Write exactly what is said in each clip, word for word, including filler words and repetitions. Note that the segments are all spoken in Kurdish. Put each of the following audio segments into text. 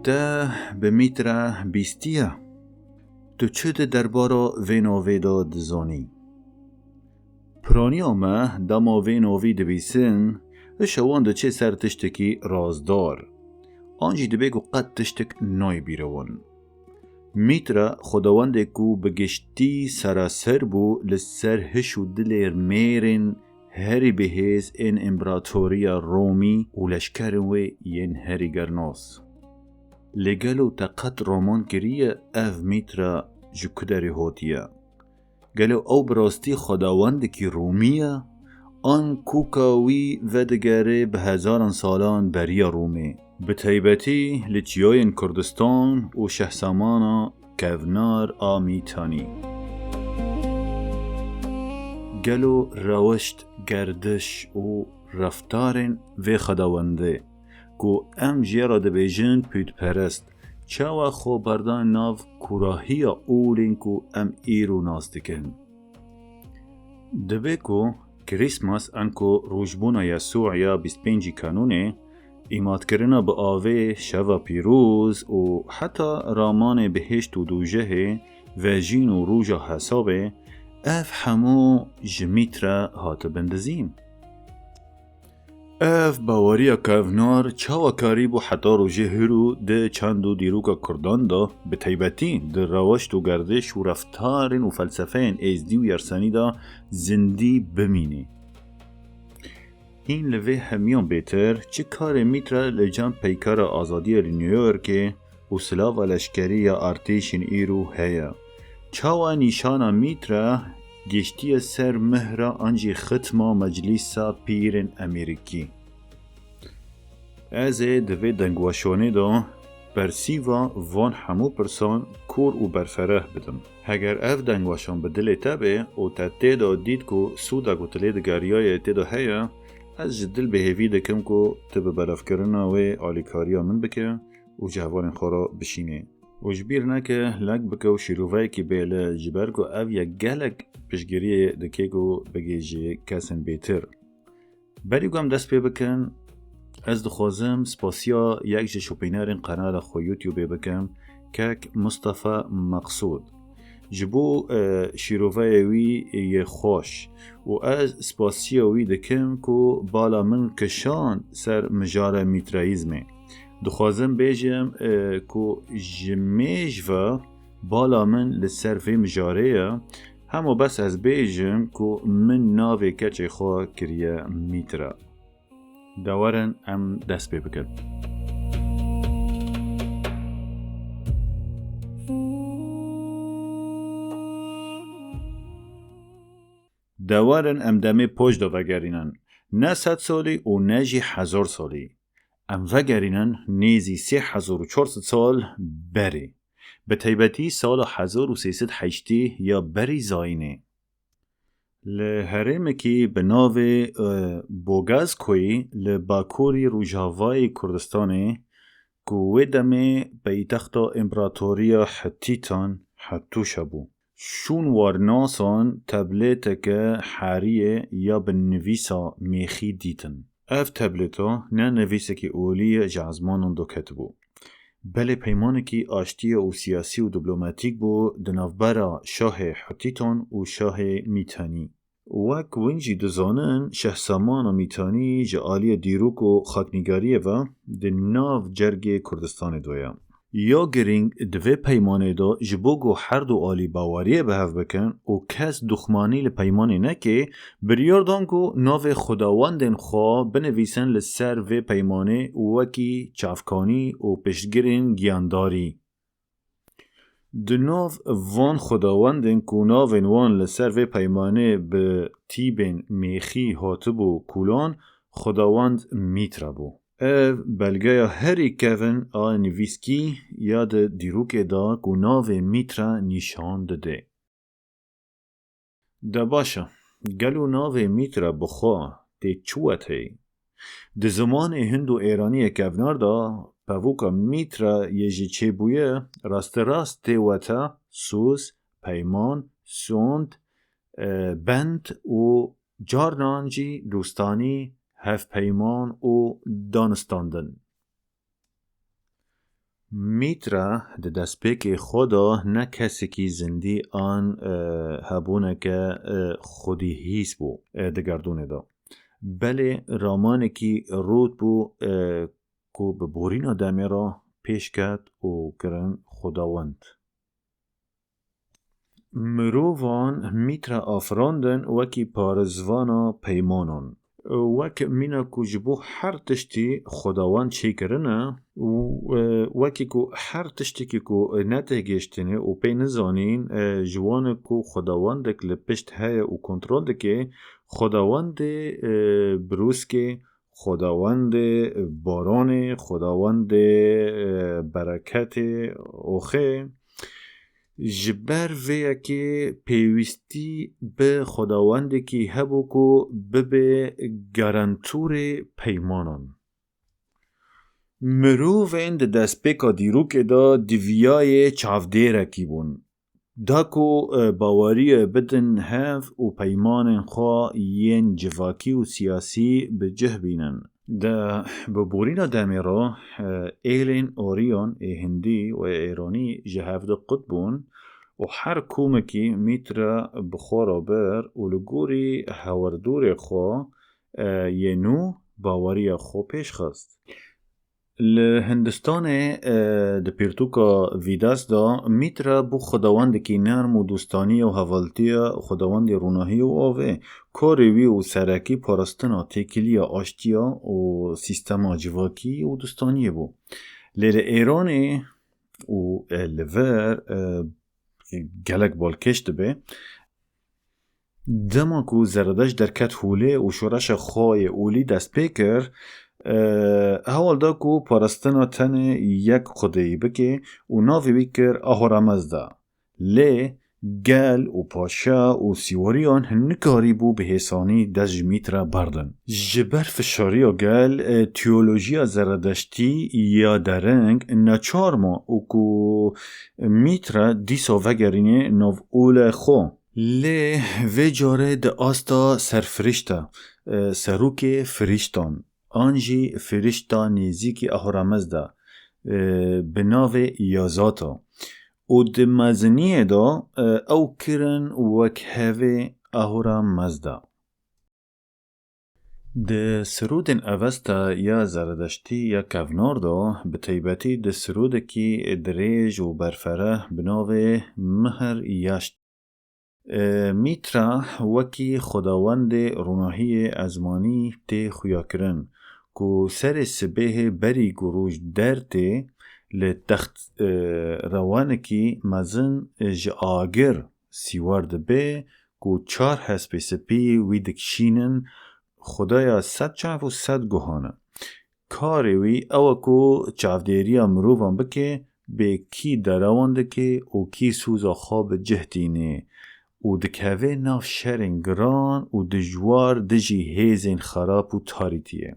Te bi Mître bîstiye? Tu çi di derbara vê navê de dizanî? Piraniya me dema vê navî dibîsin, hişa wan diçe ser tiştekî razdar. An jî dibê ku qet tiştek nayê bîra wan. Mître xwedawendê ku bi giştî seraser bû li ser hiş û dilê mêrên herî bihêz ên împeratoriya Romî û leşkerên wê yên herî gernas. Lê gelo te qet raman kiriye ev Mître ji ku derê hatiye? Gelo ew bi rastî xwedawendekî Romî ye? An kûka wî vedigere bi hezaran salan beriya Romê, bi taybetî li çiyayên Kurdistan û şehsamana kevnar a Mîtanî? Gelo rewişt, gerdiş û reftarên vê xwedawendê ku em jê re dibêjin pûtperest, çawa xwe berdan nav kûrahiya olên ku em îro nas dikin? Dibe ku Krîsmas, anku rojbûna Yesû ya bîst pêncî Kanûnê, îmadkirina bi avê, şeva pîroz û heta ramanê bihêşt û dûjehê, vejîn û roja hesabê, ev hemû ji Mître hatibin dizîn. Ev baweriya kevnar çawa karîbû heta rojê hîro di çand û dîroka Kurdan de, bi taybetî di rewişt û gerdiş û reftarên û felsefeyên êzdî û yersenî de zindî bimîne? Hîn li vê hemiyan bêtir, çi karê Mître li cem peykara azadiyê li New Yorkê û silava leşkerî ya artêşên îro heye? Çawa nîşana Mître giştiye ser mihra an jî xitma Meclîsa Pîrên Amerîkî? Ez ê di vê dengweşanê de bersîva van hemû pirsan kor û berfereh bidim. Heger ev dengweşan bi dilê te be û te tê de dît ku sûda ku tu lê digeriyayê tê de heye, ez ji dil bi hêvî dikim ku tu bi belavkirina wê alîkariya min bike û ji hevalên xwe re bişînê. Û ji bîr neke, like bike û şîroveyekî bêle, ji ber ku ev yek gelek piştgiriyê dike ku bigihîje kesên bêtir. Berî ku em dest pê bikin, ez dixwazim spasiya yek ji şopînerên qenala xwe YouTubeê bikim, kek Mustafa Meqsûd. Ji bo, e, şîroveyê wî yê xweş û ez spasiya wî dikim ku bala min kişand ser mijara mîtrayîzmê. Dixwazim bêjim, e, ku ji mêj ve bala min li ser vê mijarê ye. Hema bes ez bêjim ku min navê keçê xwe kiriye Mître. De werin em dest pê bikin. De werin em demê poj de vegerînin. Ne sed salî û ne jî hezar salî. Em vegerînin nêzî sê hezar û çar sed sal berê. Bi taybetî sala hezar û sê sed heştê ya berî zayînê. Li herêmekî bi navê, e, Bogazkoyê li bakurî rojavayê Kurdistanê, ku wê demê paytexta Împaratoriya Hetîtan Hetûşa bû, şûnwarnasan teblêteke heriyê ya bi nivîsa mêxî dîtin. Ev teblêta ne nivîsekî olî ji ezmanan doketibû. Belê peymanekî aştiyê û siyasî û diplomatîk bû di navbera şahê Hetîtan û şahê Mîtanî. Wek win jî dizanin, Şeh Samana Mîtanî ji aliyê dîrok û xaknîgariyê ve di nav cergê Kurdistanê de ye. Ya girîng di vê peymanê de ji bo ku her du alî baweriyê bi hev bikin û kes duxmanî li peymanê neke, biryar dan ku navê xwedawendên xwe binivîsin li ser vê peymanê wekî çavkanî û piştgirên giyandarî. Di nav van xwedawendên ku navên wan li ser vê peymanê bi tîbên mêxî hatibû kûlan, xwedawend Mîtra bû. Ev belgeya herî kevin a nivîskî ya di dîrokê de ku navê Mîtra nîşan dide. De baş e, gelo navê Mîtra bi xwe tê çi weteyê? Di zimanê Hind û Êraniyê kevnar de pevoka Mîtra yê jî çêbûye rasterast tê wete soz, peyman, sond, e, bend û carnan jî dostanî, hevpeyman û danistandin. Mîtra di destpêkê xwe de ne kesekî zindî an, e, hebûneke, e, xwedîhîs bû, e, di gerdûnê de. Belê ramanekî rût bû, e, ku bi borîna demê re pêş ket û kirin xwedawend. Mirovan Mîtra afirandin wekî parêzvana peymanan. Wek mîna ku ji bo her tiştî xwedawend çêkirine û, e, wekî ku her tiştekî ku netêgihiştinê û pê nizanîn, e, ji wan e ku xwedawendek li pişt heye û kontrol dike, xwedawendê, e, birûskê, xwedawendê baranê, xwedawendê, e, bereketê, oxê. Ji ber vê yekê pêwîstî bi xwedawendekî hebû ku bibe garantorê peymanan. Mirovên di destpêka dîrokê de diviyayê çavdêrekî bûn. Da ku, e, baweriye bidin hev û peymanên xwe yên civakî û siyasî bi cih bînin. Di, bi borîna demê re, e, êlên Orion ê Hindî û ê Êranî ji hev de qut bûn û her komekî Mîtra bi xwe re bir û li gorî hewerdorê xwe, e, yê nû baweriya xwe pêş xist. Li Hindistanê, e, di pirtûka Vedas de Mîtra bû xwedawendekî nerm û dostaniyê û hevaltiya xwedawendê ronahiyê û avê. Karê wî û serekî parastina têkiliya aştiya û sîstema civakî û dostaniyê bû. Lê li Êranê û, e, li vir, e, gelek balkêş dibe. Dema ku Zeredeşt derket holê û şoreşa xwe yê olî dest pê kir, e, hewl da ku parastina tenê yek xwedêyî bike û navê wî kir Ahura Mazda. Lê gel û paşa û sîwariyan nikarîbû bi hêsanî dest ji Mîtra berdin. Ji ber fişariya gel, e, teolojiya Zeredeştî ya dereng neçar ma û ku Mîtra dîsa vegerîne nav olê xwe. Lê vê carê di asta serfirişta, e, serokê firiştan, an jî firişta nêzîkî Ahura Mazda, e, bi navê Yazata û di meziniyê de, e, ew kirin wek hevê Ahura Mazda. Di sirûdên Avesta ya Zeredeştî ya kevnar de, bi taybetî di sirûdekî dirêj û berfereh bi navê Mihir Yaşt, e, Mîtra wekî xwedawendê ronahiyê ezmanî tê xuyakirin, ku serê sibêhê berî ku roj dertê li text, e, rewanekî mezin ji agir sîwar dibe, ku çar hespê spî wî dikişînin, xwedaya sed çav û sed guhan e. Karê wî ew e ku çavdêriya mirovan bike, bê kî derewan dike û kî soza xwe bi cih tîne û dikeve nav şerên giran û dijwar dijî hêzên xerab û tarîtiyê.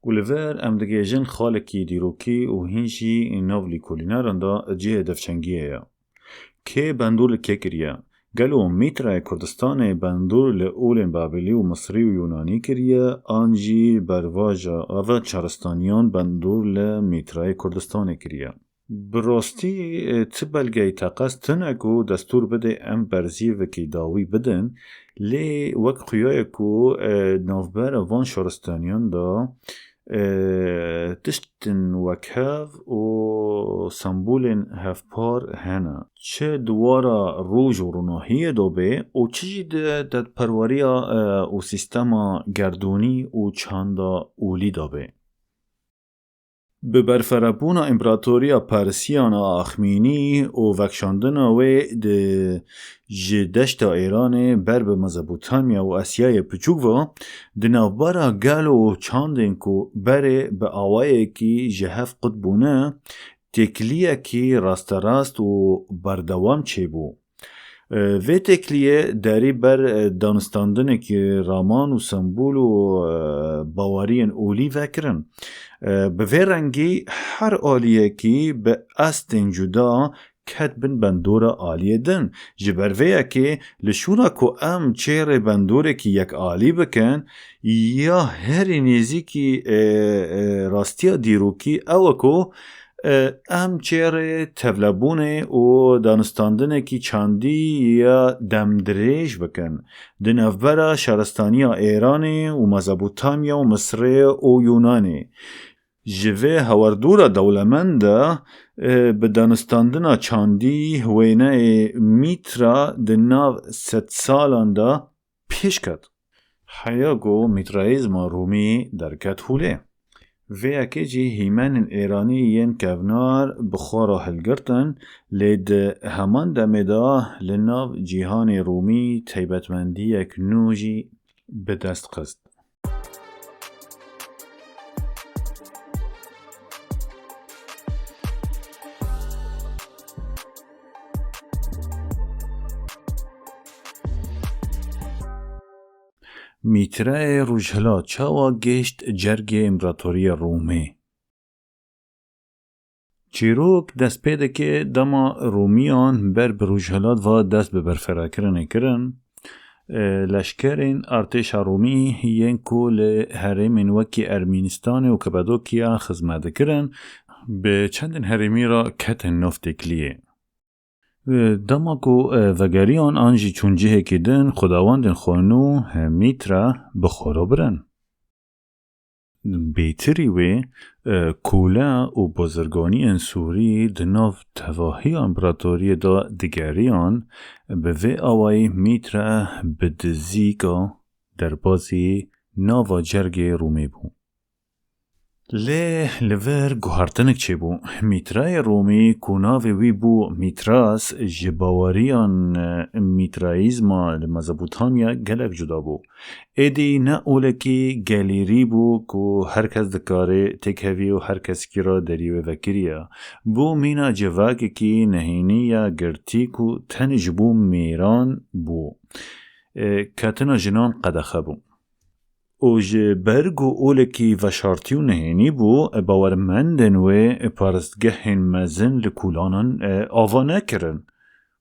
Û li vir em digihêjin xalekî dîrokî û hîn jî nav lîkolîneran de cihê devçengiyê ye. Kê bandor li kê kiriye? Gelo Mîtrayê Kurdistanê bandor li olên Babelî û Misrî û Yûnanî kiriye, an jî bervaja ava çaristaniyan bandor li Mîtrayê Kurdistanê kiriye? Bi rastî, e, ti belgeyê teqez tune ku destûr bide em berzîvekî dawî bidin, lê wek xuya ye ku, e, navbera van şaristaniyan de, e, tiştin wekhev û sembolên hevpar hene. Çi di wara roj û ronahiyê de be û çi jî di dadperweriya, e, û sîstema gerdûnî û çanda olî de be. Bi berferebûna împeratoriya Persiyan a Axmînî û vekşandina wê di, ji deşta Êranê ber bi Mezopotamya û Asyayê Piçûk ve, di navbera gel û çandên ku berê bi awayekî ji hev qut bûne, têkiliyekî rasterast û berdewam çêbû. E, vê têkiliyê derî ber, e, danistandinekî raman û sembol û, e, baweriyên olî vekirin. E, bi vê rengî her aliyekî bi astên cuda ket bin bendora aliyê din. Ji ber vê yekê li şûna ku em çêrê bendorekî yekalî bikin, ya herî nêzîkî, e, e, rastiya dîrokî ew e ku, e, em çêrê tevlebûnê û danûstandinekî çandî ya demdirêj bikin. Di navbera şaristaniya Êranê û Mezopotamya û Misirê û Yûnanê. Ji vê hawardora dewlemend de, e, bi danûstandina çandî wêneyê Mîtra di nav sedsalan de pêş ket. Heya ku Mîtraîzma Rûmî derket holê. Vê yekê jî hîmenên Êranî yên kevnar bi xwe re hilgirtin, lê di heman demê de li nav cîhanê Rûmî taybetmendiyek nû jî bi dest xist. Mîtrayê Rojhilat çawa gihişt cergê împeratoriya Rûmê? Çîrok dest pê dike dema Rûmiyan ber bi Rojhilat ve dest bi berfirehkirinê kirin. E, leşkerên artêşa Rûmî yên ku li herêmên wekî Ermînistanê û Kapadokya xizmet dikirin, bi çendên herêmî re ketin nav têkiliyê. E, dema ku, e, vegeriyan an jî çûn cihekî din, xwedawendên xwe nû, e, Mîtra bi xwe re birin. Bêtirî wê, e, kole û bazirganiyên Sûrî di nav tevahiya împeratoriyê de digeriyan, bi vê awayî Mître bi dizîka derbazî nava cergê Rûmê bû. Lê li vir guhartinek çêbû. Mîtrayê Rûmî ku navê wî bû Mîtras, ji baweriyan, e, Mîtrayîzma li Mezopotamya gelek cuda bû. Êdî ne olekî gelêrî bû ku her kes dikarê têkevî û her kesekî re derî wê vekiriye. Bû mîna civakekî nehênî ya girtî ku tenê ji bo mêran bû. E, ketina jinan qedexe bû. Û ji ber ku olekî veşartî û nehênî bû, bawermendên wê paristgehên mezin li kolanan, e, ava nekirin.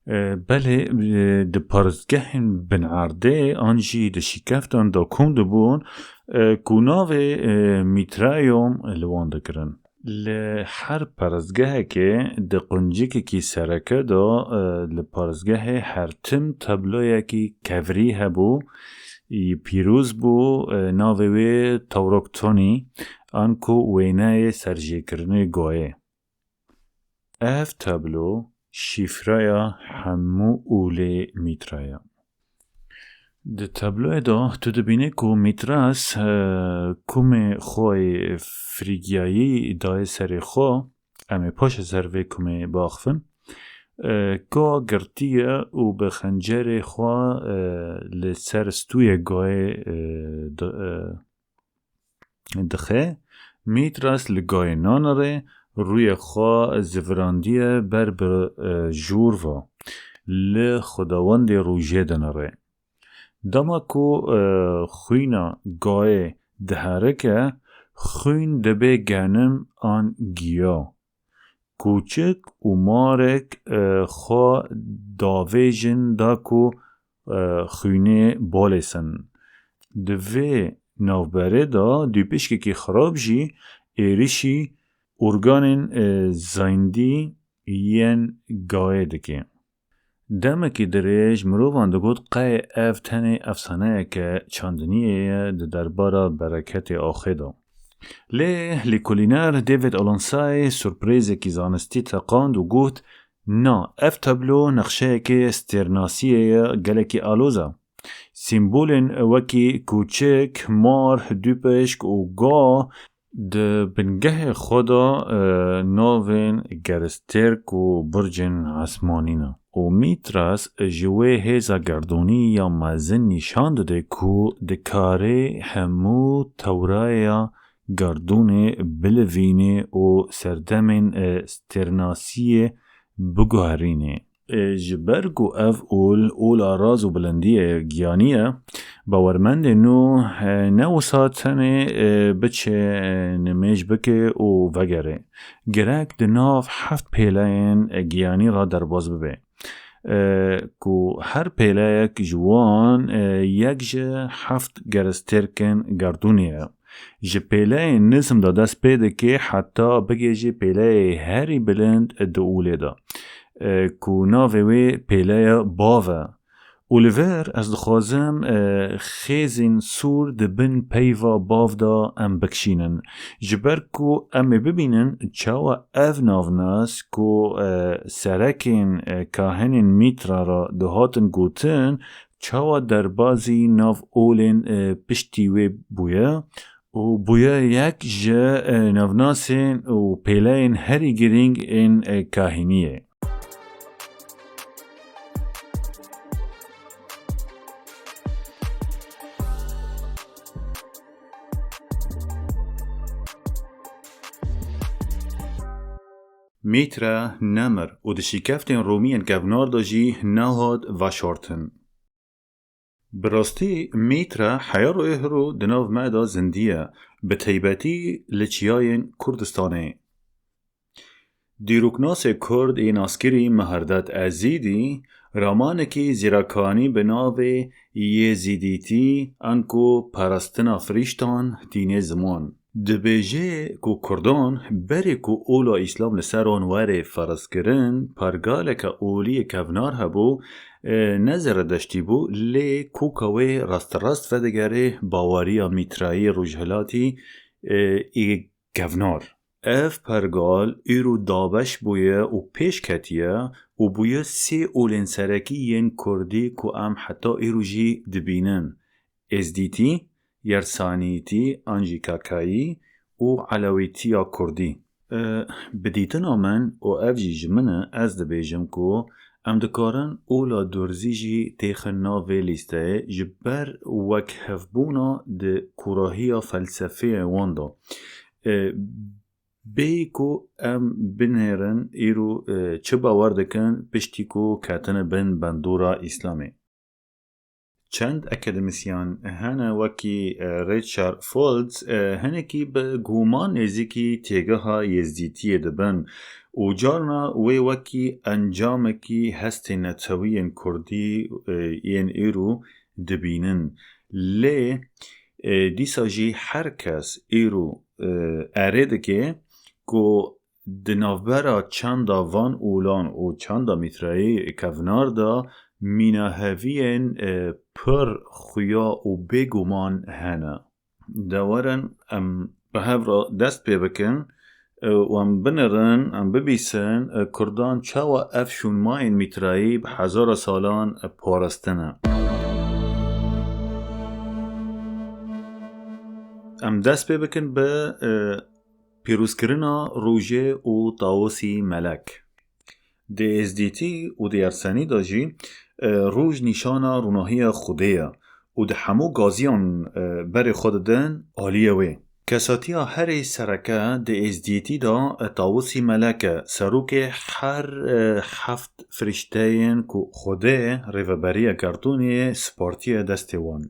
E, belê, e, di paristgehên binerdê an jî di şîkeftan de kom dibûn, e, ku navê, e, Mîtrayom li wan dikirin. Li her paristgehekê di quncikekî sereke de, e, li paristgehê her tim tabloyekî kevirî hebû, yî pîroz bû, e, navê wê Tawroktonî, anku wêneyê serjêkirinê goyê. Ev tablo şîfreya hemû olê Mîtra ye. Di tabloyê de tu dibînî ku Mîtras, e, kumê xwe yê Frîgiyayî daye serê xwe, em ê paşê ser vê kumê biaxivin. E, ka girtî ye û bi xencerê xwe, e, li ser stûyê gayê, e, di, e, dixe. Mîtras li gayê nanirê, rûyê xwe zivirandiye ber bi, e, jûr ve, li xwedawendê rojê dinirê. Dema ku, e, xwîna gayê diherike, xwîn dibe genim an giya. Kûçik û marek, e, xwe davêjin da ku, e, xwînê balêsin. Di vê navberê de dûpişkekî xirab jî êrişî organên, e, zayndî yên gayê dike. Demekî dirêj mirovan digot qey ev tenê efsaneyeke çandiniyê ye di derbara bereketê axê de. Lê lêkolîner David Alansay surprêzekî zanistî teqand û got, na, ev tablo nexşeyekê stêrnasiyê ye gelekî aloz e. Sîmbolên wekî kûçik, mar, dûpişk û ga di bingehê xwe de, e, navên gerstêrk û bircên esmanî ne. Û Mîtras ji wê hêza gerdûnî ya mezin nîşan dide ku dikare hemû tewraya gerdûnê bilivîne û serdemên, e, stêrnasiyê biguherîne. E, ji ber ku ev ol, ola raz û bilindiyê giyanî ye, bawermendê nû, e, ne wisa tenê, e, biçe, e, nimêj bike û vegere. Gerek di nav heft pêleyên, e, giyanî re derbas bibe. E, ku her pêleyek ji wan, e, yek ji heft gerestêrkên gerdûnê ye. Ji pêleyên nizm de dest pê dike heta bigihêje pêleyê herî bilind di olê de, e, ku navê wê pêleya bav e. Û li vir ez dixwazim, e, xêzên sor di bin peyva bav de em bikişînin. Ji ber ku em ê bibînin çawa ev navnas ku, e, serekên, e, kahinên Mîtra re dihatin gotin, çawa derbazî nav olên, e, piştî wê bûye û bûye yek ji, e, navnasên û pêleyên herî girîng ên, e, kahîniyê. Mître nemir û di şîkeftên Romiyên kevnar de jî nehat veşartin. Bi rastî Mître heya royê hiro di nav me de zindî ye, bi teybetî li çiyayên Kurdistanê. Dîroknasê Kurd ê naskirî Meherdet Ezîdî ramanekî zîrekanî bi navê Yêzîdîtî anku parastina firîştan tînê ziman. Dibêje ku Kurdan berê ku ola Îslam li ser wan were ferzkirin, pergaleke olî yê kevnar hebû, e, ne zeredeştî bû, lê koka wê rasterast vedigere baweriya Mîtrayê Rojhilatî, e, ê kevnar. Ev pergal îro dabeş bûye û pêş ketiye û bûye sê olên serekî yên Kurdî ku em heta îro jî dibînin. Êzdîtî, Yersanîtî an jî Kakayî û Elewîtiya Kurdî. E, bi dîtina min û ev jî ji min e, ez dibêjim ku em dikarin ola Durzî jî têxin nav vê lîsteyê ji ber wekhevbûna di kûrahiya felsefeyê wan de. E, bêyî ku em binêrin îro, e, çi bawer dikin piştî ku ketine bin bandora Îslamê. Çend akademîsyen hene wekî, e, Richard Foltz, e, hinekî bi guman nêzîkî têgeha Yêzdîtiyê dibin û carna wê wekî encamekî hestên netewî yên Kurdî, e, yên îro dibînin. Lê, e, dîsa jî her kes îro, e, erê dike ku di navbera çanda van olan û çanda Mîtrayê kevnar de mînaheviyên, e, pir xuya û bêguman hene. De werin em bi hev re dest pê bikin, e, û em binirin, em bibîsin, e, Kurdan çawa ev şûnmayên Mîtrayî bi hezara salan, e, parastine. Em dest pê bikin bi, e, pîrozkirina rojê û Tawusî Melek. Di Êzdîtî û di Yersenî de jî, e, roj nîşana ronahiya Xwedê ye û di hemû gaziyan, e, berê xwe didin aliyê wê. Kesatiya herî sereke di Êzdîtî de, e, Tawusî Melek e, serokê her, e, heft firîşteyên ku Xwedê rêveberiya gerdûnê spartiye destê wan.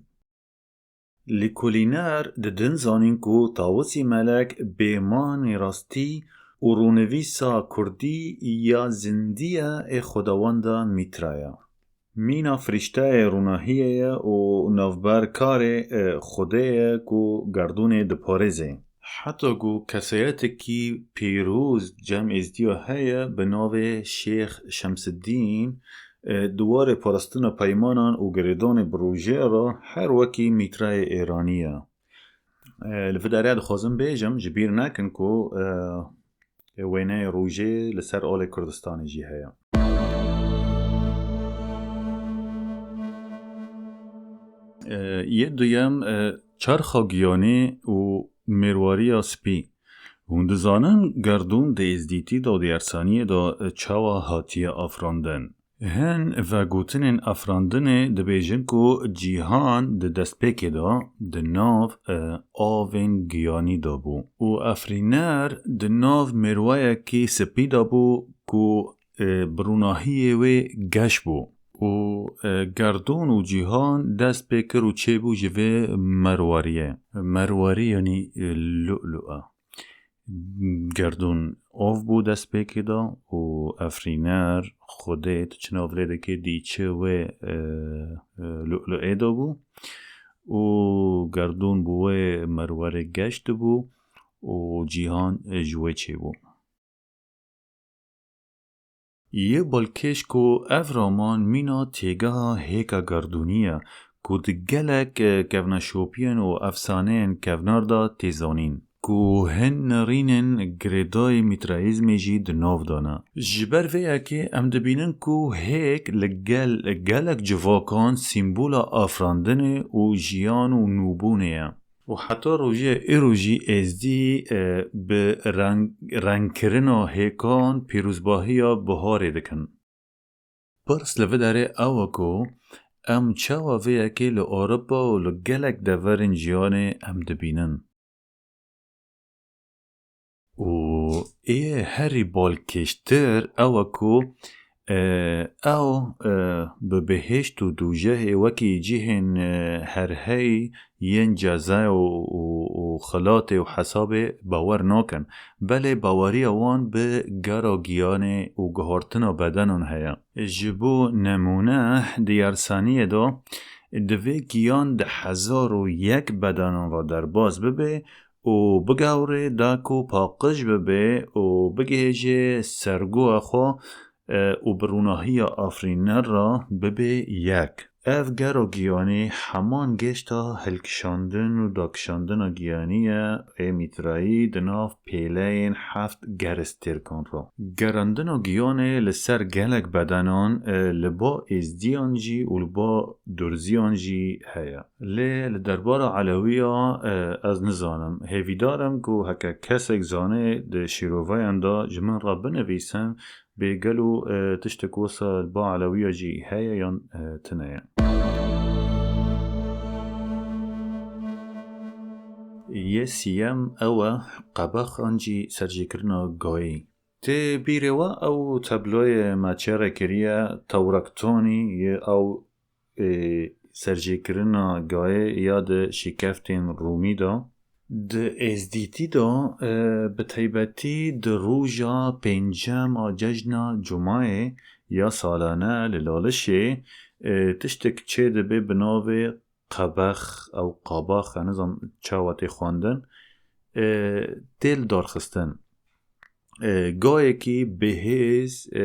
Lêkolîner didin zanîn ku Tawusî Melek bêmanî rastî û rûnivîsa kurdî ya zindî ye ê xwedawenda Mîtra ye. Mîna firîşteyê ronahiyê ye û navberkarê, e, Xwedê ye ku gerdûnê diparêze. Heta ku kesayetekî pîroz cem Êzdiya heye bi navê Şêx Şemsiddîn, e, di warê parastina peymanan û girêdanê bi rojê re her wekî Mîtrayê Êranî ye. E, li vê derê dixwazim bêjim, ji bîr nekin ku, e, wêneyê rojê li ser alê Kurdistanê jî heye. E, yê duyem, e, çerxa giyanî û mêrwariya spî. Hûn dizanin gerdûn di Êzdîtî de û di Yersaniyê de çawa hatiye afirandin? Hin vegotinên afirandinê dibêjin ku cîhan di destpêkê de di nav, e, avên giyanî de bû û efrîner di nav mêrwayekî spî de bû ku e, bi rûnahiyê wê geş bû û, e, gerdûn û cîhan dest pê kir û çêbû ji vê merwariyê. Merwarî yanî, e, lu'lu'a. Gerdûn ov bû destpêkê de û efrîner, Xwedê tu çi nav lê dikê, dî çi wê, e, e, lu'lu'ê de bû û gerdûn bi wê merwarê geş dibû û cîhan, e, ji wê çêbû. Yê balkêş ku ev raman mîna têgeha hêka gerdûnî ye, ku di gelek, e, kevneşopiyên û efsaneyên kevnar de tê zanîn, ku hin nerînên girêdayî mîtrayîzmê jî di nav de ne. Ji ber vê yekê em dibînin ku hêk li gel, gelek civakan sîmbola afirandinê û jiyan û nûbûnê ye. Û heta rojê îro jî êzdî, e, bi reng-, rengkirina hêkan pîrozbahiya biharê dikin. Pirs li vê derê ew e ku em çawa vê yekê li Ewropa û li gelek deverên jiyanê em dibînin. Û ê herî balkêştir ew e ku, e, ew, e, bi bihêşt û dûjehê wekî cihên, e, herheyî yên cezayê û, û, û xilatê û hesabê bawer nakin. Belê baweriya wan bi gera giyanê û guhartina bedenan heye. Ji bo nemûne, di yarsaniyê de divê giyan di hezar û yek bedenan re derbas bibe û bigewre da ku paqij bibe û bigihêje sergoya xwe, e, û bi rûnahiya afirîner re bibe yek. Ev gera giyanî heman gêşta hilkişandin û dakişandina giyanî ye ê mîtrayî di nav pêleyên heft gerestêrkan re. Gerandina giyanê li ser gelek bedenan, e, li ba êzdiyan jî û li ba durziyan jî heye. Lê li derbara Elewiya, e, ez nizanim. Hêvîdar im ku heke kesek zanê di şîroveyan de ji min re binivîsin, bê gelo, e, tiştek wisa li ba Elewiya jî heye yan, e, tune ye. Yê siyem ew e, qebex an jî serjêkirina gayê. Tê bîrê we ew tabloyê me çêre kiriye, Tewrektonî yê ew, ê, serjêkirina gayê ya di şîkeftên Rûmî de. Di êzdîtî de, e, bi taybetî di roja pêncem a cejna Cumayê ya salane li Lalişê, e, tiştek çêdibe bi navê qebex, ew qabax, ez nizanim çawa tê xwendin, e, tê lidarxistin. E, gayekî bihêz, e,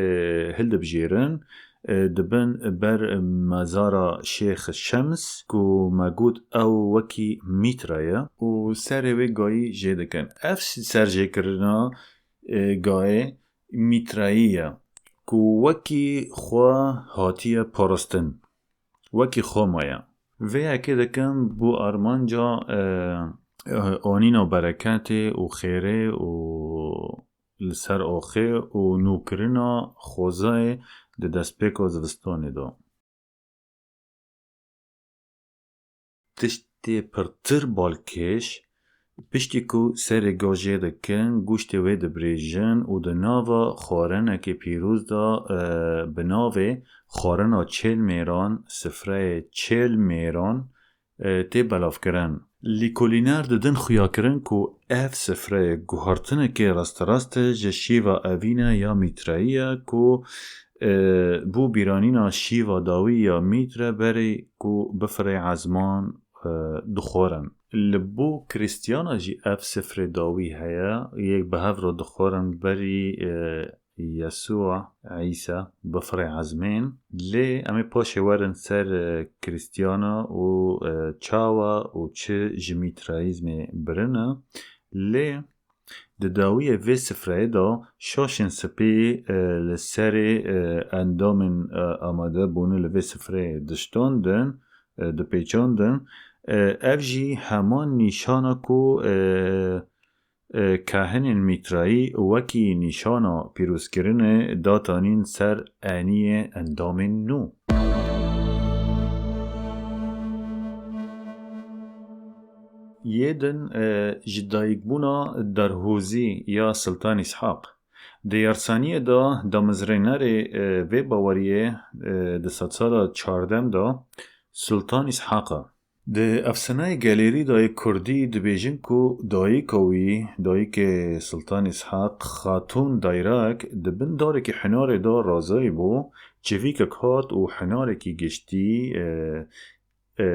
hildibijêrin, e, dibin ber mezara Şêx Şems, ku me got ew wekî Mîtra ye û serê wê gayî jê dikin. Ev serjêkirina, e, gayê Mîtrayî ye, ku wekî xwe hatiye parastin. Wekî xwe maye. Vê yekê dikim bo armanca, e, e, anîna bereketê û xêrê û li ser axê û nûkirina xwezayê di destpêka zivistanê de. Tiştê pirtir balkêş, piştî ku serê gajê dikin, goştê wê dibrêjin û di nava xwarinekê pîroz de, e, bi navê xwarina çêl mêran, sifreyê çêl mêran, e, tê belavkirin. Lîkolîner didin xuyakirin ku ev sifreyê guhartinekê rasterast e ji şîva evîne ya mîtrayî ye ku, e, bo bîranîna şîva dawî ya mître berê ku bifirê ezman, e, dixwarin. Li bo Krîstiyana jî ev sifrê dawî heye, yek bi hev re dixwarin berî, e, Yesûa, Îsa, bifirê ezmên. Lê em ê paşê werin ser, e, Krîstiyana û, e, çawa û çi ji mîtrayîzmê birine. Lê di dawiyê vê sifreyê de şaşên spî, e, li serê, e, endamên, e, amade bûne li vê sifreyê diştandin, e, dipêçandin. E, ev jî heman nîşana ku, e, e, kahinên Mîtrayî wekî nîşana pîrozkirinê datanîn ser eniyê endamên nû. Yê din, e, ji dayikbûna Derhozî ya Siltan Îshaq. Di Yersaniyê de damezrênerê, e, vê baweriyê, e, di sedsala çardem de Sultan Îshaq e. Di efsaneyê gelêrî de yê kurdî dibêjin ku dayika wî, dayikê Sultan Îshaq, Xatûn Dayrak, di bin darekî hinarê de razayî bû, çivîkek hat û hinarekî giştî, e, e,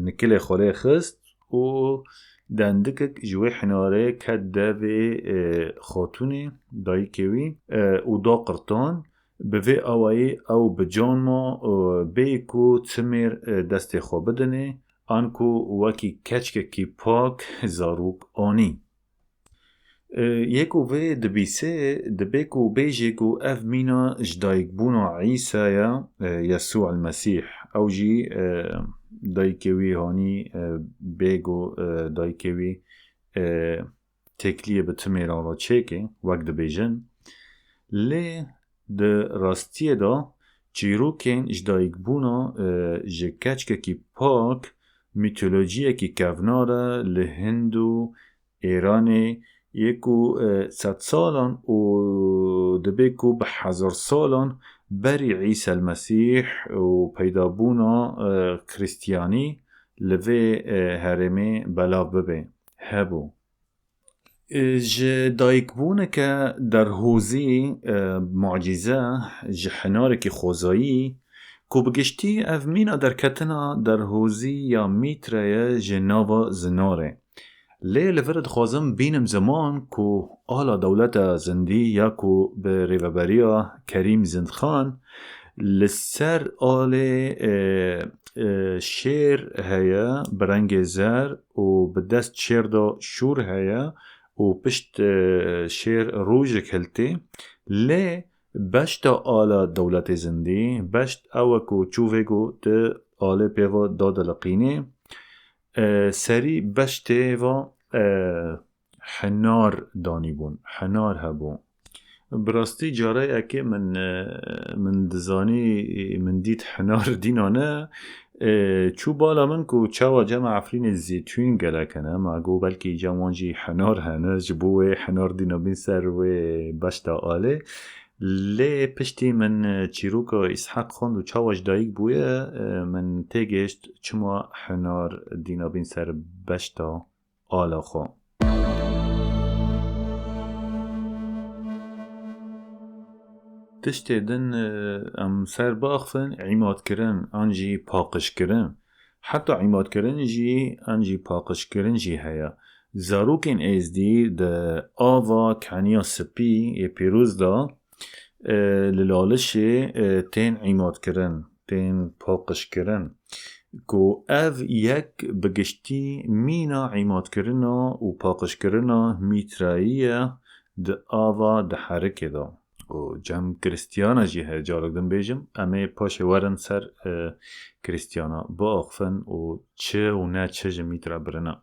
nikilê xwe lê xist û dendikek ji wê hinarê ket devê, e, xatûnê, dayikê wî, e, û da qirtan. Bi vê awayî ew bi can ma, e, bê ku çimêr, e, destê xwe bidinê, anku wekî keçkekî pak zarok anî. E, yê ku vê dibîsê, dibê ku bêjê ku ev mîna ji dayikbûna Îsa ye, e, Yesû el Mesîh. Ew jî, e, dayikê wî hanî, e, bê ku, e, dayikê wî, e, têkiliyê bi timêran re çêke, wek dibêjin. Lê di rastiyê de çîrokên ji dayikbûna, e, ji keçkekî pak, mîtolojiyekî kevnar e li Hind û Êranê, yê ku, e, sedsalan û dibê ku bi hezarsalan berî Îsa el Mesîh û peydabûna, e, Xristiyanî li vê, e, herêmê belav bibe, hebû. E, ji dayikbûneke derhozî, e, mucîze, ji hinarekî xwezayî, ku bi giştî ev mîna derketina derhozî ya Mître ye ji nava zinarê. Lê li vir dixwazim bînim ziman ku ala dewleta zindî ya ku bi rêveberiya Kerîm Zindxan li ser alê, e, e, şêr heye bi rengê zer û bi dest şêr de şûr heye û pişt, e, şêr rojek hiltê. Lê beşta ala dewletê zindî, beşt ew e ku çû vê ku di alê pê ve dadiliqînê, e, serî beştê ve, e, hinar danîbûn, hinar hebû. Bi rastî careyekê min, e, min dizanî, min dît hinar dîna ne, e, çû bala min ku çawa cem Efrînê zêtûn gelek hene, ma got belkî cem wan jî hinar hene, ji bo wê hinar dîna bîn ser wê beşta alê. Lê piştî min, e, çîroka Îshaq xwend û çawa ji dayik bûye, e, min têgihişt çima hinar dîna bîn ser beşta ala xwe. Tiştê din, e, em ser biaxivin, îmadkirin an jî paqijkirin. Heta îmadkirin jî an jî paqijkirin jî heye. Zarokên êzdî di ava keniya spî yê pîroz de, e, li Lalişê, e, tên îmadkirin, tên paqijkirin, ku ev yek bi giştî mîna îmadkirina û paqijkirina Mîtrayî ye di ava di herikê de. Û cem Kristiyana jî heye, carek din bêjim, em ê paşê werin ser, e, Kristiyana biaxivin û çi û ne çi ji Mîtra birine.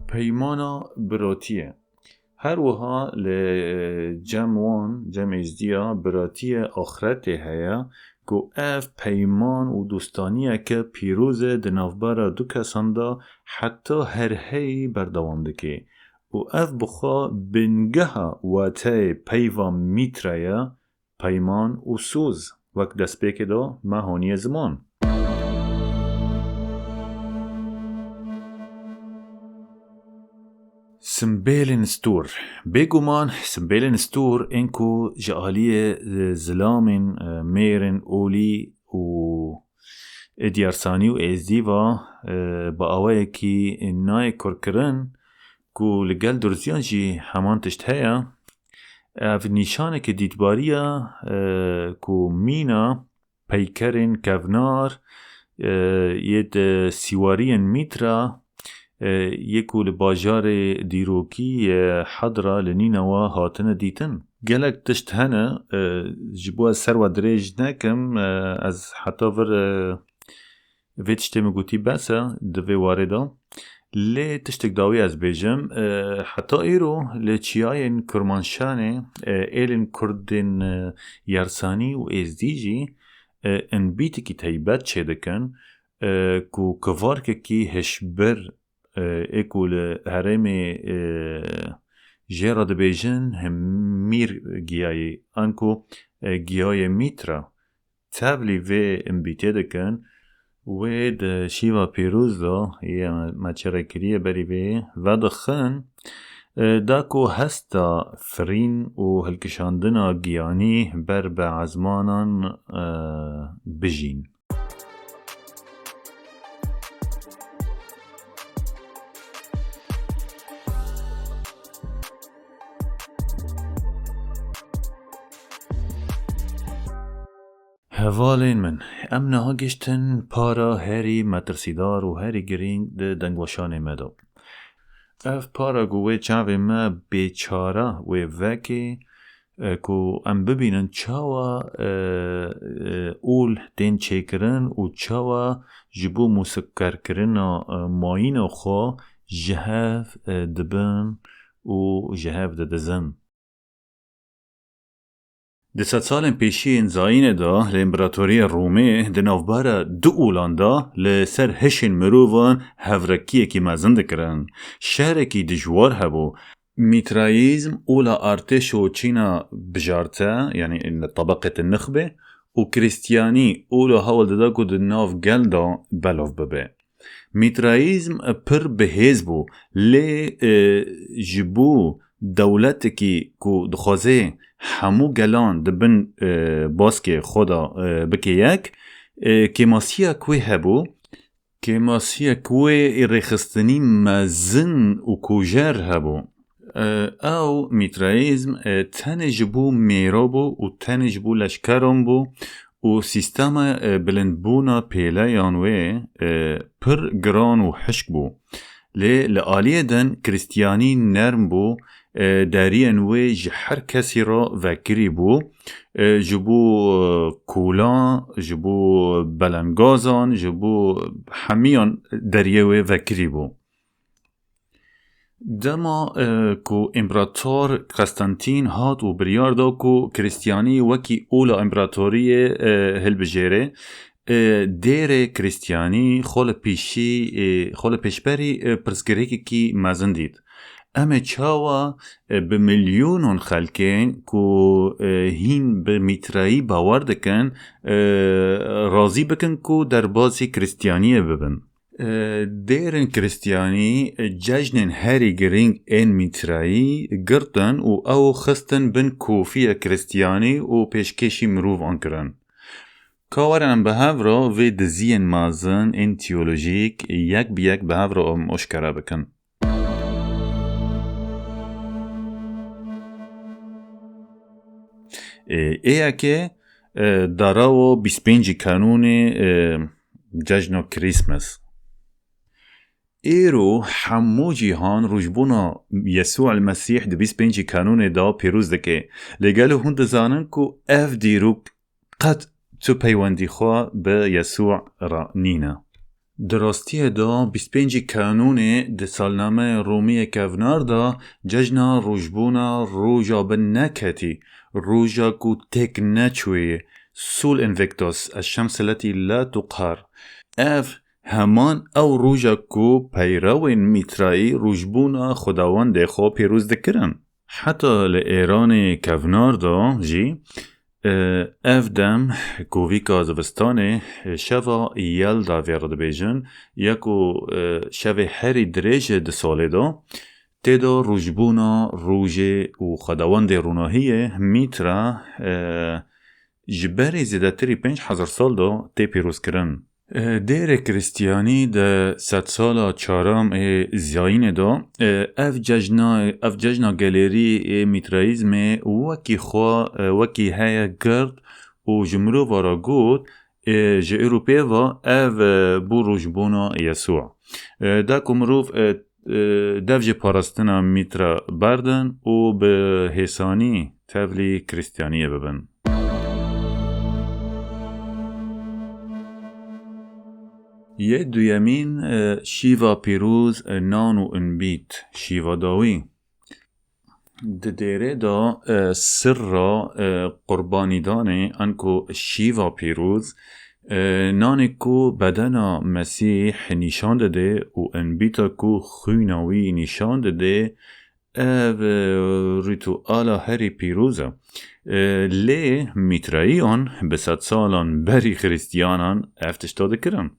Peymana biratiyê. Her wiha li cem wan, cem êzdiya, biratiyê axretê heye ku ev peyman û dostaniyeke pîroz e di navbera du kesan de heta her heyî berdewam dike û ev bi xwe bingeha wateyê peyva Mître ye, peyman û soz, wek destpêkê de me haniye ziman. Simbêlên stûr. Bêguman simbêlên stûr ên ku ji aliyê, e, zilamên, e, mêrên olî û ê diyarsanî û êzdî ve, e, bi awayekî nayê kurkirin ku li gel durziyan jî heman tişt heye. Ev nîşaneke dîtbarî ye, e, ku mîna peykerên kevnar, e, yê di sîwariyên Mîtra, e, yê ku li bajarê dîrokî yê Hedra li Nînewa hatine dîtin. Gelek tişt hene, e, ji bo ez ser we dirêj nekim, e, ez heta vir, e, vê tiştê min gotî bes e di vê warê de. Lê tiştek dawî ez bêjim, e, heta îro li çiyayên Kirmanşanê, e, êlên Kurdên, e, Yersanî û Êzdî jî, e, enbîtikî teybet çêdikin, e, ku kivarkekî hişbir e, ê ku li herêmê, e, jê re dibêjin Mîr giyayê, anku, e, giyayê Mîtra. Tevlî vê imbîtê dikin, wê di şîva pîroz de yê me çêrekiriye berî vê vedixin, e, da ku hesta firîn û hilkişandina giyanî ber bi ezmanan, e, bijîn. Hevalên min, em niha giştin para herî metirsîdar û herî girîng di dengweşanê me de. Ev para ku wê çavê me bêçare wê vekê, e, ku em bibînin çawa, e, e, ol tên çêkirin û çawa ji bo mûsikkerkirina, e, mayîna xwe ji hev, e, dibin û ji hev didizin. Di sedsalên pêşî yên zayînê de li Împaratoriya Rûmê di navbera du olan de li ser hişên mirovan hevrekiyekî mezin dikirin. Şerekî dijwar hebû. Mîtrayîzm ola artêş û çîna bijarte, yanî li tebeqê te nixbê, û Krîstiyanî ola hewl dida ku di nav gel de belav bibe. Mîtrayîzm pir bihêz bû, lê, e, ji bo dewletekî ku dixwaze hemû gelan di bin, e, baskê xwe de, e, bike yek, e, kêmasiyek wê hebû, kêmasiyek wê rêxistinî mezin û kujer hebû. E, ew Mîtrayîzm, e, tenê ji bo mêra bû û tenê ji bo leşkeran bû û sîstema, e, bilindbûna pêleyan wê, e, pir giran û hişk bû. Lê li aliyê din Krîstiyanî nerm bû, e, deriyên wê ji her kesî re vekirî bû, e, ji bo, e, kolan, ji bo belengazan, ji bo hemiyan deriyê wê vekirî bû. Dema, e, ku Împerator Konstantîn hat û biryar da ku Krîstiyanî wekî ola împeratoriyê, e, hilbijêre, e, dêrê Krîstiyanî xwe li pêşî, e, xwe li pêşberî, e, pirsgirêkekî mezin dît. Em ê çawa, e, bi milyonan xelkên ku, e, hîn bi Mîtrayî bawer dikin, e, razî bikin ku derbasî Krîstiyaniyê bibin? E, dêrên Krîstiyanî, e, cejnên herî girîng ên Mîtrayî girtin û ew xistin bin kofiya Krîstiyanî û pêşkêşî mirovan kirin. Ka werin em bi hev re vê diziyên mezin ên teolojîk yek bi yek bi hev re em aşkere bikin. Ê, ê yekê, e, darawo bîst pêncî kanûnê, e, cejna Krîsmes. Îro hemû cîhan rojbûna Yesû el Mesîh di bîst pêncî kanûnê de pîroz dike. Lê gelo hûn dizanin ku ev dîrok qet tu peywendî xwe bi Yesû re nîne? Di rastiyê de bîst pêncî kanûnê di salnameya Romiyê kevnar de cejna rojbûna roja bi neketî, roja ku têk neçûyê, Sol Invictus, Eşşems Letî La Tuqhar. Ev heman ew roja ku peyrewên Mîtrayî rojbûna xwedawendê xwe pîroz dikirin. Heta li Êranê kevnar de jî, e, ev dem kovîka zivistanê, e, şeva Yelda vê re dibêjin, ya ku, e, şevê herî dirêj e di salê de, tê de rojbûna rojê û xwedawendê ronahiyê Mîtra, e, ji berî zêdetirî pênc hezar sal de tê pîrozkirin. E, dêrê Krîstiyanî di sedsala çaram ê zayînê de, e, ev cejna, ev cejna gelêrî ê Mîtrayîzmê wekî xwe, e, wekî heye girt û ji mirova re got, e, ji Ewropê ve ev, e, bû rojbûna Yesû. E, da ku mirov, e, e, dev ji parastina Mîtra berdin û bi hêsanî tevlî Krîstiyaniyê bibin. Yê duyemîn, e, şîva pîroz, e, nan û inbît, şîva dawî. Di dêrê de, e, sirra, e, qurbanîdanê anku şîva pîroz, E, nanê ku bedena Mesîh nîşan dide û enbîta ku xwîna wî nîşan dide, ev, e, rîtuala herî pîroz e. E, lê Mîtrayiyan bi sedsalan berî Xristiyanan ev tişta dikirin.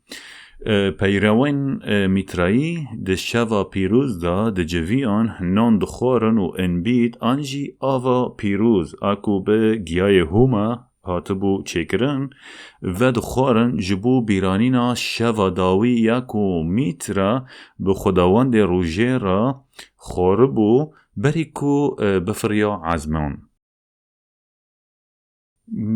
E, peyrewên, e, Mîtrayî di şeva pîroz de diciviyan, nan dixwarin û enbît an jî ava pîroz a ku bi giyayê hûma hatibû çêkirin, vedixwarin ji bo bîranîna şeva dawî ya ku Mîtra bi xwedawendê rojê re xwaribû berî ku, e, bifiriya ezman.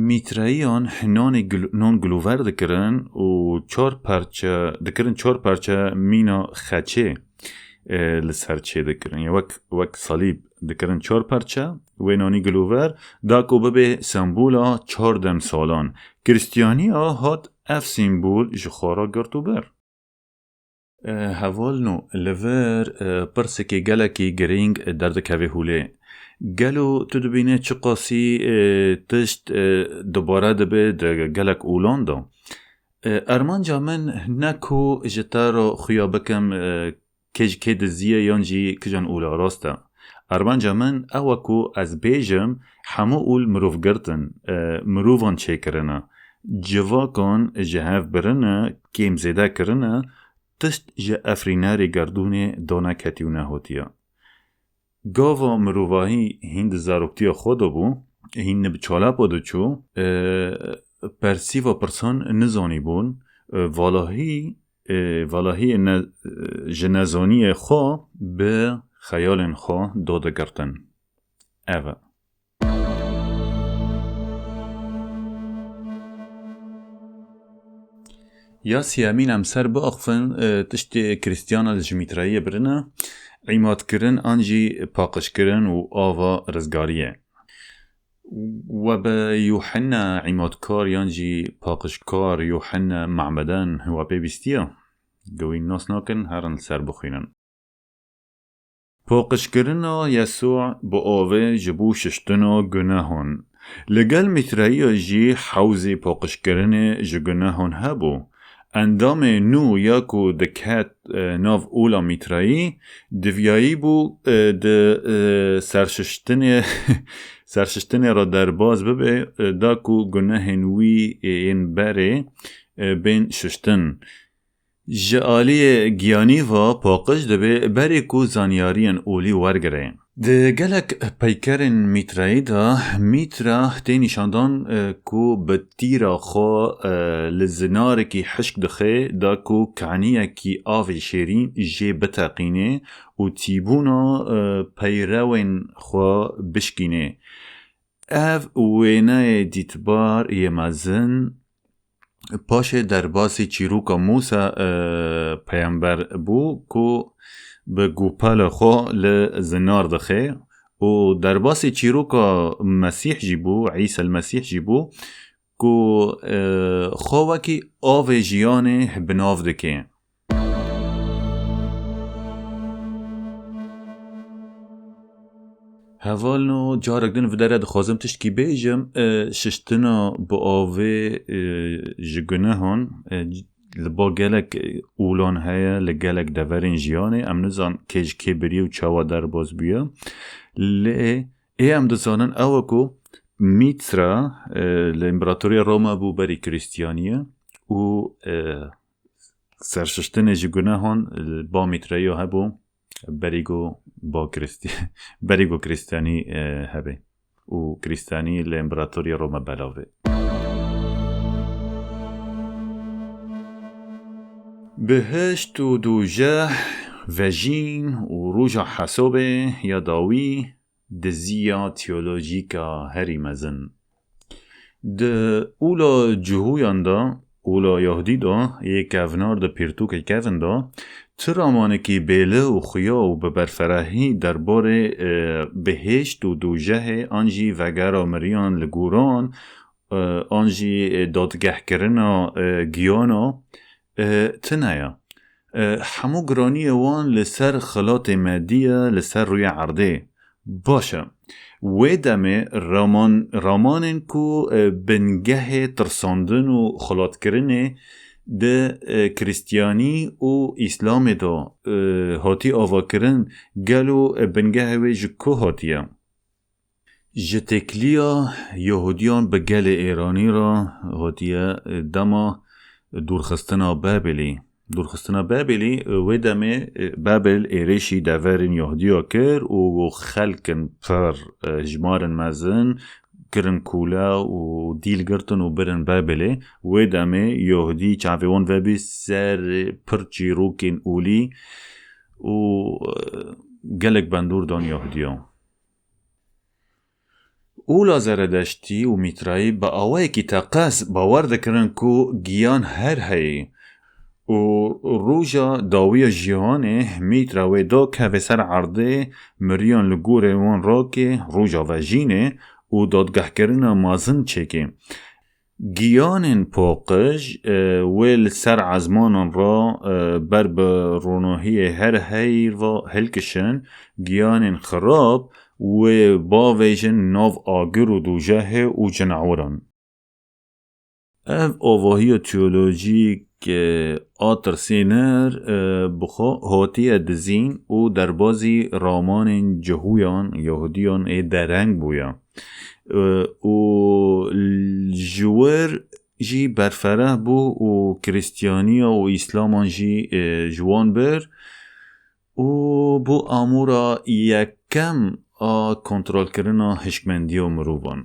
Mîtrayiyan nanê gil-, nan gilover dikirin û çar parçe, dikirin çar parçe mîna xeçê, e, li ser çêdikirin. Ya wek, wek salîb dikirin çar parçe, wê nanî gilover, da ku bibe sembola çar demsalan. Kristiyaniya hat ev sembol ji xwe re girt û bir. E, hevalno, li vir, e, pirsekê gelekî girîng derdikeve holê. Gelo tu dibîne çiqasî, e, tişt, e, dubare dibe di gelek olan de? E, armanca min ne ku ji te re xuya bikim, e, kê ji kê diziye yan jî kijan ola rast e. Armanca min ew e ku ez bêjim, hemû ol mirovgirt in, e, mirovan çêkirine, civakan ji hev birine, kêm zêde kirine, tişt ji efrînerê gerdûnê daneketî û nehotiye. Gava mirovahî hîn di zaroktiya xwe de bû, hîn bi çalapa diçû, e, persîva pirsan nizanîbûn, e, valahî, e, valahiyê ne, ji nezaniyê xwe bi xeyalên xwe dadigirtin. Ev e. Ya siyemîn em ser biaxifin, e, tiştê Krîstiyana li ji Mîtrayiyê birine, îmadkirin an jî paqijkirin û ava rizgariyê. We bi Yuhenna îmadkar yan jî paqijkar Yuhenna Mehmeden we pê bîstiye? Gewîn nas nakin, herin li ser bixwînin. Paqijkirina Yesû bi avê ji bo şiştina gunehan. Li gel Mîtrayiya jî hewzê paqijkirinê ji gunehan hebû. Endamê nû ya ku diket, e, nav ola Mîtrayî, diviyayî bû, e, di, e, serşiştinê, serşiştinê re derbas bibe, e, da ku gunehên wî, e, yên berê, e, bên şiştin. Ji aliyê giyanî ve paqij dibe berê ku zanyariyên olî wergire. Di gelek peykerên Mîtrayî de, Mîtra tê nîşandan, e, ku bi tîra xwe, e, li zinarekî hişk dixe, da ku kaniyekî avê şêrîn jê biteqîne û tîbûna, e, peyrewên xwe bişkîne. Ev wêneyê dîtbar yê mezin paşê derbasî çîroka Mûsa, e, peyamber bû ku bi gopala xwe li zinar dixe û derbasî çîroka Mesîh jî bû, Îsa el Mesîh jî bû ku, e, xwe wekî avê jiyanê bi nav dike. Hevalno, carek din vi dere dixwazim tiştkî bêjim. E, şiştina bi avê, e, ji gunehan, e, li ba gelek olan heye, li gelek deverên jiyanê. Em nizan kê ji kê biriye û çawa derbas bûye. Lê ê em dizanin ew e ku Mîtra, e, li împeratoriya Roma bû berî Krîstiyaniyê û, e, serşiştinê ji gunehan li ba Mîtrayiya hebû, berî ku ba Krîsti-, berî ku Krîstiyanî, e, hebe û Krîstiyanî li împeratoriya Roma belav be. Bihişt û dojeh, vejîn û roja hesabê ya dawî, diziya teolojîk a herî mezin. Di ola Cihûyan de, ola Yahudî de, yê kevnar di pirtûkê kevin de, tu ramanekî bêli û xuya û bi berferehî derbarê, e, bihêşt û dojehê an jî vegera miriyan li goran, e, an jî, e, dadgehkirina, e, giyana, e, tune ye. E, hemû giraniyê wan li ser xelatê me diye, li ser rûyê erdê. Baş e. Wê demê raman, ramanên ku, e, bingehê tirsandin û xelatkirinê di, e, Krîstiyanî û Îslamê de, e, hatî avakirin, gelo, e, bingehê wê ji ku hatiye? Ji têkiliya Yehudiyan bi gelê Êranî re hatiye, e, dema dûrxistina Babelê. Dûrxistina Babelê, e, wê demê, e, Babel êrişî deverên Yehudiya kir û xelkin pir, e, ji marin mezin kirin kûle û dîl girtin û birin Babelê. Wê demê Yehudî çavê wan vebî ser pir çîrokên olî û, e, gelek bendûr dan Yehudiyan. Ola Zeredeştî û Mîtrayî bi awayekî teqez bawer dikirin ku giyan her heyî û roja dawiya jihanê Mîtra wê da keve ser erdê, miriyan li gorê wan rakê, roja vejînê û dadgehkirina mezin çêkê. Giyanên paqij, e, wê li ser ezmanan re, e, ber bi ronahiyê her heyî ve hilkişin, giyanên xirab wê bavêjin nav agir û dûjehê û cinawiran. Ev avahiya teolojîk, e, a tirsêner, e, bi xwe hatiye dizîn û derbazî ramanên Cihûyan, Yehudiyan ê dereng bûye. E, û l-, ji wir jî berfereh bû û Krîstiyaniya û Îslaman jî, e, ji wan bir û bû amûra yekem a kontrolkirina hişkmendiya mirovan.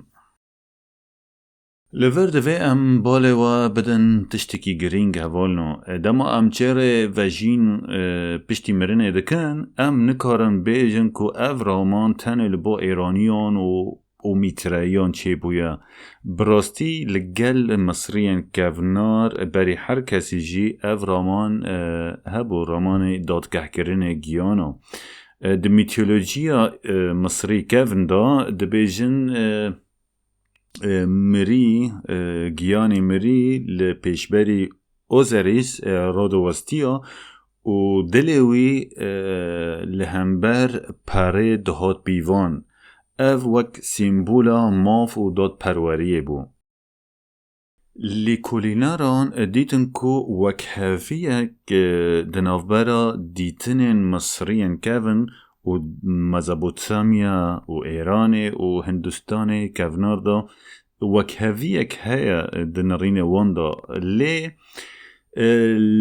Li vir divê em balê we bidin tiştekî girîng hevalno. Dema em çêrê vejîn, e, piştî mirinê dikin, em nikarin bêjin ku ev raman tenê li bo Êraniyan û, û Mîtreyiyan çêbûye. Bi rastî li gel Misriyên kevnar berî her kesî jî ev raman, e, hebû, ramanê dadgehkirinê giyana. E, di mîtolojiya, e, Misrî kevn de dibêjin, e, e, mirî, e, giyanê mirî li pêşberî Ozerîs, e, radiwestiya û dilê wî, e, li hember perê dihat pîvan. Ev wek sîmbola maf û dadperweriyê bû. Lêkolîneran dîtin ku wekheviyek, e, di navbera dîtinên Misriyên kevn û Mezopotamya û Êranê û Hindistanê kevnar de wekheviyek heye di nirînê wan de. Lê, e,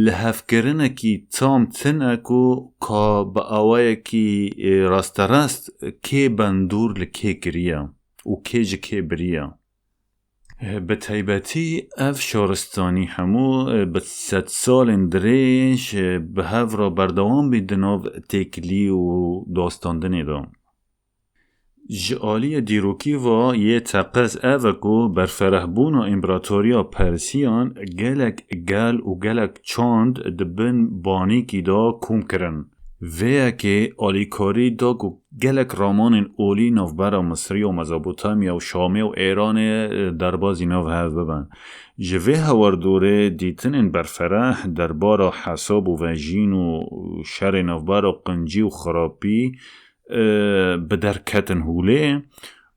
lihevkirinekî tam tune ku ka bi awayekî, e, rasterast kê bendûr li kê kiriye û kê ji kê biriye. Bi taybetî ev şaristanî hemû, e, bi sedsalên dirêj, e, bi hev re berdewam bî di nav têkilî û dostandinê de. Ji aliyê dîrokî ve yê teqez ev e ku berferehbûna împaratoriya Persiyan gelek gel û gelek çand di bin banîkî de kom kirin. Vê yekê alîkarî da ku gelek ramanên olî navbera Misrî û Mezopotamya û Şamê û Êranê, e, derbazî nav hev bibin. Ji vê hewardorê dîtinên berfereh derbara hesab û vejîn û şerê navbera qincî û xirapî, e, bi derketin holê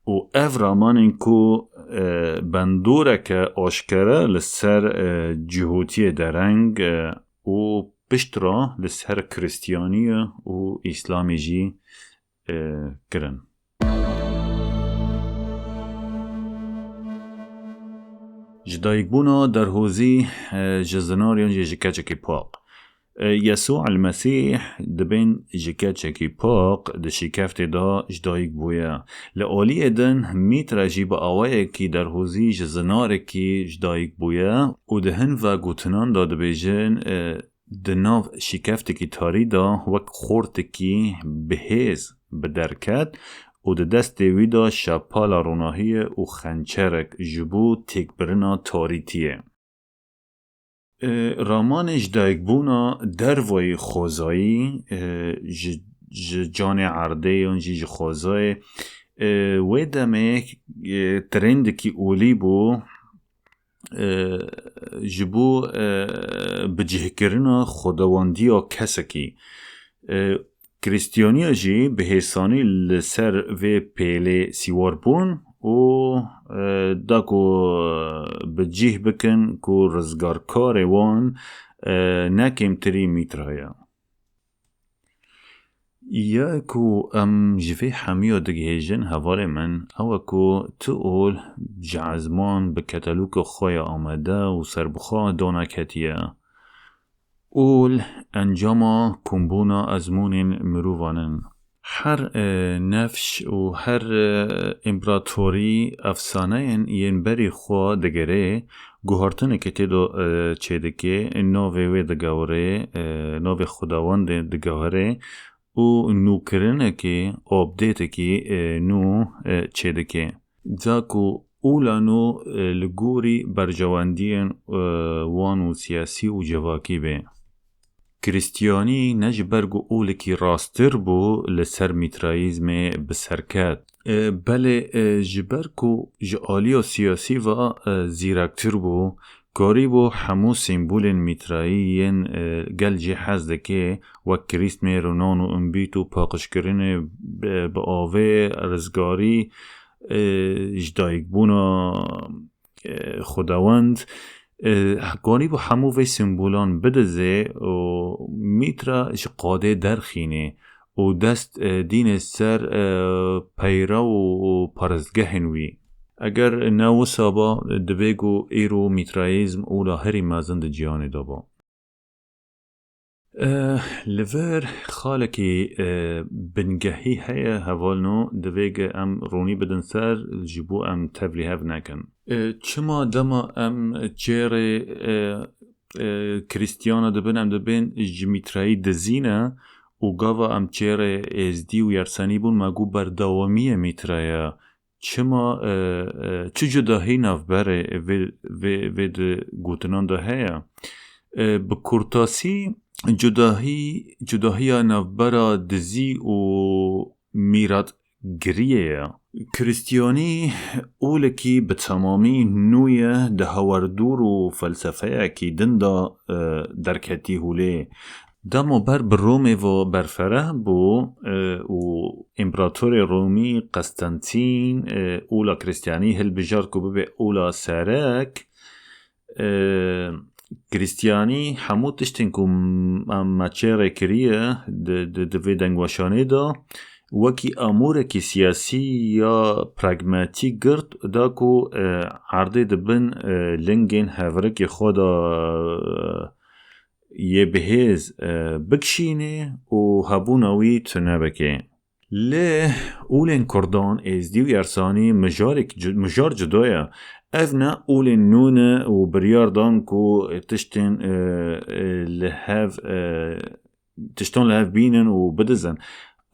û ev ramanên ku, e, bendoreke aşkere li ser, e, cihotiyê dereng, e, û piştre li ser Krîstiyaniyê û Îslamê jî, e, kirin. Ji dayikbûna derhozî, e, ji zinar yan jî ji keçekî paq. E, Yesû el-Mesîh dibên ji keçekî paq di şîkeftê de ji dayik bûye. Li aliyê din Mître jî bi awayekî derhozî ji zinarekî ji dayik bûye û di hin vegotinan de dibêjin, e, di nav şîkeftekî tarî de wek xortekî bihêz bi derket û di destê wî de şepala ronahiyê û xençerek ji bo têkbirina tarîtiyê. E, ramanê ji dayikbûna dervayî xwezayî, e, ji, ji canê erdê yan jî ji xwezayê, e, wê demê, e, trendekî olî bû, e, ji bo, e, bicihkirina xwedewendiya kesekî. E, Krîstiyaniya jî bi hêsanî li ser vê pêlê sîwar bûn û, e, da ku bi cih bikin ku rizgarkarê wan, e, ne kêmtirî Mîtra ye. Ya ku em ji vê hemiya digihêjin hevalê min, ew e ku tu ol ji ezman bi ketelûka xwe ya amade û serbixwe daneketiye. Ol encama kombûna ezmûnên mirovan in. Her, e, nefş û her, e, împaratorî efsaneyên yên berî xwe digere, guhartinekê tê de, e, çêdike, navê wê digewire, e, navê Xwedawendê digewire û nûkirinekê, update-ekî, e, nû, e, çêdike. Ca ku ola nû, e, li gorî berjewendiyên, e, wan û siyasî û civakî be. Krîstiyanî ne ji ber ku olekî rasttir bû li ser Mîtrayîzmê bi ser ket. E, belê, e, ji ber ku ji aliya siyasî ve, e, zîrektir bû, karîbû hemû sîmbolên Mîtrayî yên, e, gel jê hez dike, wek krîstmêr û nan û imbît û paqijkirinê bi, bi avê, rizgarî, e, ji dayikbûna, e, Xwedawend, e, karîbû hemû vê sîmbolan bidize û Mîtra ji qadê derxîne û dest, e, dîne ser, e, peyrew û paristgehên wî. Eger ne wisa ba, divê ku îro Mîtrayîzm ola herî mezin di cîhanê de ba. E, li vir xalekî, e, bingehî heye hevalno, divê ku em ronî bidin ser, ji bo em tevlîhev nekin. E, çima dema em çêrê, e, e, Krîstiyana dibin, em dibên ji Mîtrayî dizîne û gava em çêrê Êzdî û Yersanî bûn, me got berdewamiyê Mîtra ye. Çima, e, e, çi cudahî navberê vê, vê, vê di gotinan de heye? E, bi kurtasî cudahî, cudahiya navbera dizî û mîratgiriyê ye. Krîstiyanî olekî bi temamî nû ye di hewerdûr û felsefeyekî din de, e, derketî holê. Dema ber bi Romê ve berfereh bû, e, û împeratorê Romî Qestentîn, e, ola Krîstiyanî hilbijart ku bibe ola serek, e, Krîstiyanî hemû tiştên ku m-, em me çêrê kiriye di, di, di vê dengweşanê de wekî amûrekî siyasî ya pragmatîk girt, da ku, e, erdê di bin, e, lingên hevrikê xwe de, e, yê bihêz, e, bikişîne û hebûna wî tune bike. Lê olên Kurdan, Êzdî û Yersanî mijarek cu-, mijar cuda ye. Ev ne olên nû ne û biryar dan ku tiştên, e, e, li hev, e, tiştan li hev bînin û bidizin.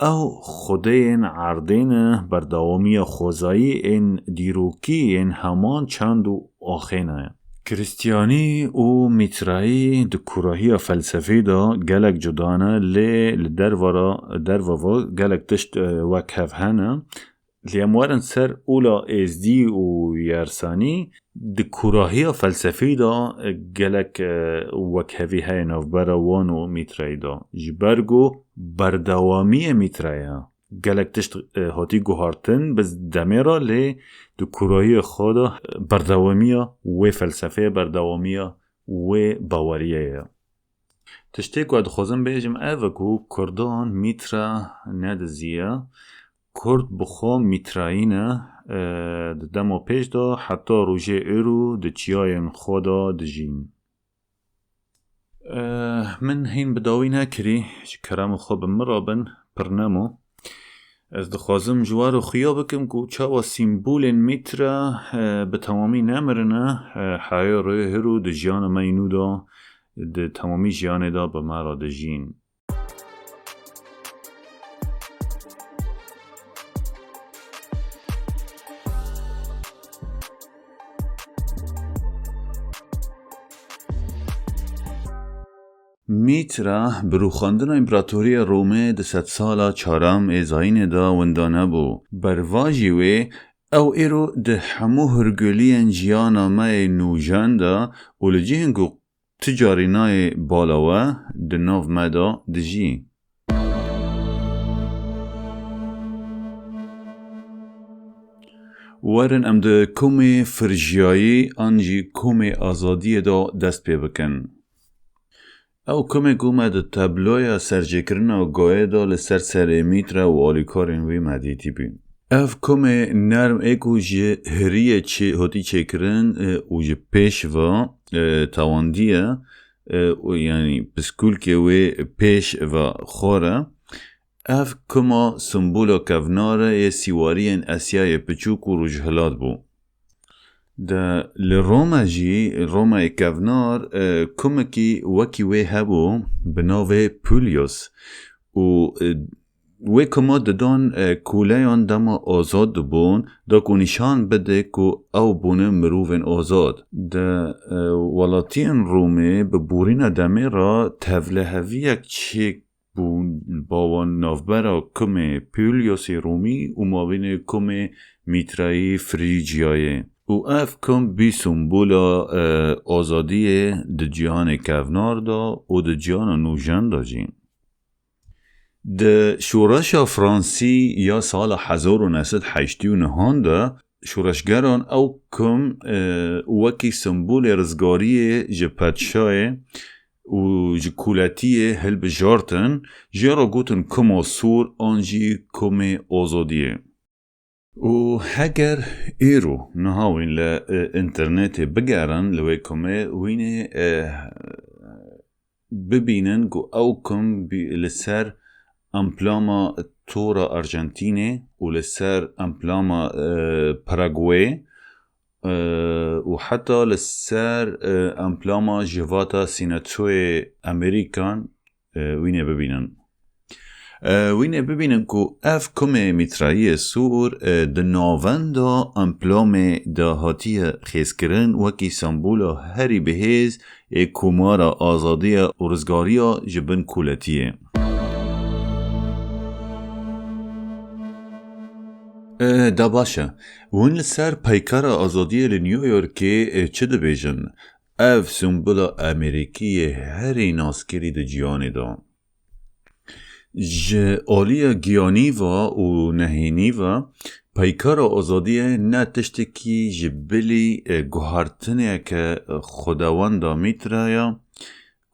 Ew xwedeyên erdê ne, berdewamiya xwezayî ên dîrokî yên heman çand û axê ne. Krîstiyanî û Mîtrayî di kûrahiya felsefê de gelek cuda ne, lê li dervara, derva ve gelek tişt, e, wek hev hene. Lê em werin ser ola Êzdî û Yersanî, di kûrahiya felsefê de, e, gelek, e, wekhevî heye navbera wan û Mîtrayî de. Ji ber ku berdewamiyê Mîtra ye. Gelek tişt, e, hatî guhartin bi demê re, lê di kûrahiyê xwe de, e, berdewamiya wê felsefeyê, berdewamiya wê baweriyê ye. Tiştê ku ez dixwazim bêjim ev e ku Kurdan Mîtra nediziye. Kurd bi xwe Mîtrayî ne, e, di dema pêş de heta rojê êro di çiyayên xwe de dijîn. E, min hîn bi dawî nekirî, ji kerema xwe bi min re bin, pir nemo. Ez dixwazim ji we re xuya bikim ku çawa sîmbolên Mîtra, e, bi temamî nemirine, e, heta rojê êro di jiyana me yê nû de, di temamî jiyanê de bi me re dijîn. Mîtra bi rûxandina Împaratoriya Romê di sedsala çaram ê zayînê de winda nebû. Bervajî wê, ew êro di hemû hûrguliyên jiyana me yê nûjen de û li cihên ku tu carî nayê bala we, di nav me de dijî. Werin em di komê firjiyayî an jî komê azadiyê de dest pê bikin. Ew komê ku me di tabloya serjêkirina Goyê de li ser serê Mître û alîkarên wî me dîtî bû. Ev komê nerm ê ku ji hiriyê çê, hotî çêkirin, e, û ji pêş ve, e, tawandiye, e, û yanî piskulkê wê pêş ve xwar e. Ev koma simbola kevnare yê sîwariyên Esyayê Piçûk û Rojhilat bû. De li Roma jî, Romayê kevnar, e, kumekî wekî wê hebû, bi navê Publius û, e, wê kuma didan, e, kûleyan dema azad dibûn, da ku nîşan bide ku ew bûne mirovên azad. Di, e, welatiyên Romê bi borîna demê re tevliheviyek çêk bûn li bawan navbera kumê Publiusê Romî û mabînê kumê Mîtrayî Frîjiyayê. Û ev kum bî simbola, e, azadiyê di cîhanê kevnar de û di cîhana nûjen de jî. Di şoreşa Fransî ya sala hezar û neh sed heştê û neh de şoreşgeran ew kum, e, wekî simbolê rizgariyê ji padşayê û ji koletiyê hilbijartin, jê re gotin kuma sor an jî kumê azadiyê. Û heger îro niha wîn li, e, înternetê bigerin li wê kumê, wînê, e, bibînin ku ew kum bî-, li ser emplama tora Arjantînê û li ser emplama, e, Paraguay, e, û heta li ser, e, emplama civata Sînatoyê Amerîkan, e, wînê bibînin. E, wînê bibînin ku ev kumê mîtrayiyê sor, e, di navenda emplamê de hatiye xêzkirin wekî sembola herî bihêz ê Komara Azadiya û Rizgariya ji bin koletiyê. E, da baş e. Hûn li ser Peykara Azadiyê li New Yorkê, e, çi dibêjin? Ev sembola Amerîkî yê herî naskirî di cîhanê de. Ji aliya giyanî ve û nehênî ve, Peykara Azadiyê ne tiştekî ji bilî, e, guhartineke xwedawenda Mîtra ye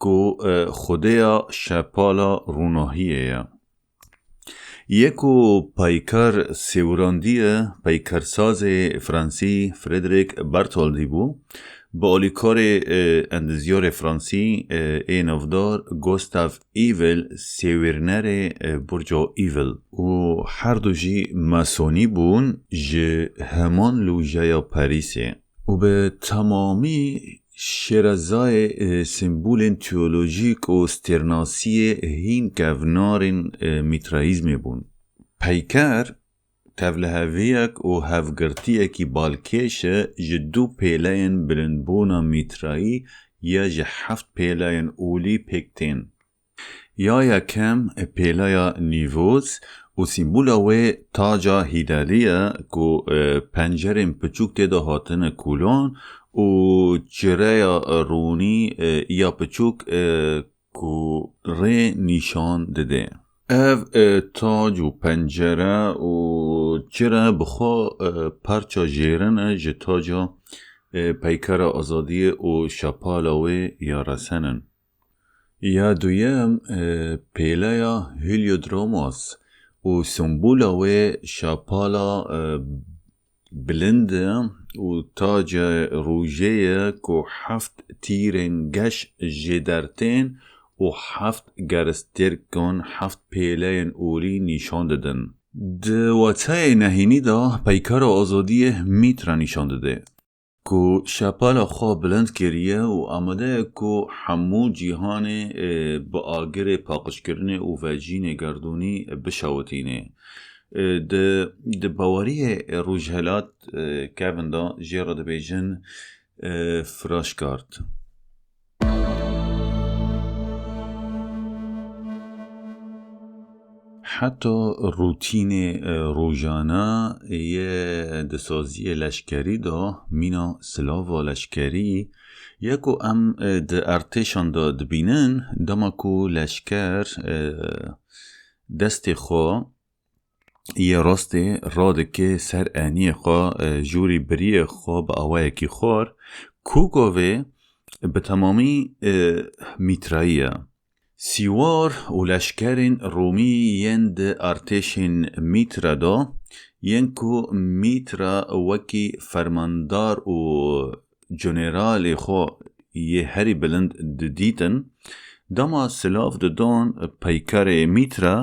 ku, e, xwedêya şepala ronahiyê ye. Yê ku peykar sêwirandiye, peykarsazê fransî Frederick Bartholdi bû, bi alîkarê, e, endezyarê fransî, e, ê navdar Gustav Eiffel, sêwirnerê, e, Burca Eiffel û her du jî masonî bûn, ji heman lojeya Parîsê û bi temamî şêrezayê, e, sembolên teolojîk û stêrnasiyê hîn kevnarên, e, mîtraîzmê bûn. Peyker, tevliheviyek û hevgirtiyekî balkêş e ji du pêleyên bilindbûna mîtrayî ya ji heft pêleyên olî pêk tên. Ya yekem pêleya nîvoz û sîmbola wê taca hîlalî ye ku, e, pencerên piçûk tê de hatine kûlan û çireya ronî, e, ya piçûk, e, ku rê nîşan dide. Ev, e, tac û pencere û çire bi xwe, e, parça jêrin e ji taca, e, Peykara Azadiyê û şapala wê ya resen in. Ya duyem, e, pêleya Heliodromos û sembola wê şapala, e, bilind e û taca rojê ye ku heft tîrên geş jê dertên û heft gerstêrkan heft pêleyên olî nîşan didin. Di wateyê nehênî de Peykara Azadiyê Mîtra nîşan dide ku şepala xwe bilind kiriye û amade ye ku hemû cîhanê, e, bi agirê paqijkirinê û vecînê gerdûnî bişewitîne. E, di, di baweriyê Rojhilat, e, kevin de jê re dibêjin, e, Frashkart. Heta rûtînê, e, rojane yê di saziyê leşkerî de mîna silava leşkerî ye ku em, e, di ertêşan de dibînin, dema ku leşker, e, destê xwe yê rastê radike ser eniyê xwe, e, jûrî biriyê xwe bi awayekî xwar, ku govê bi temamî, e, Mîtrayî ye. Sîwar û leşkerên Romî yên di artêşên Mître de, yên ku Mître wekî fermandar û generalê xwe yê herî bilind didîtin, dema silav didon peykerê Mître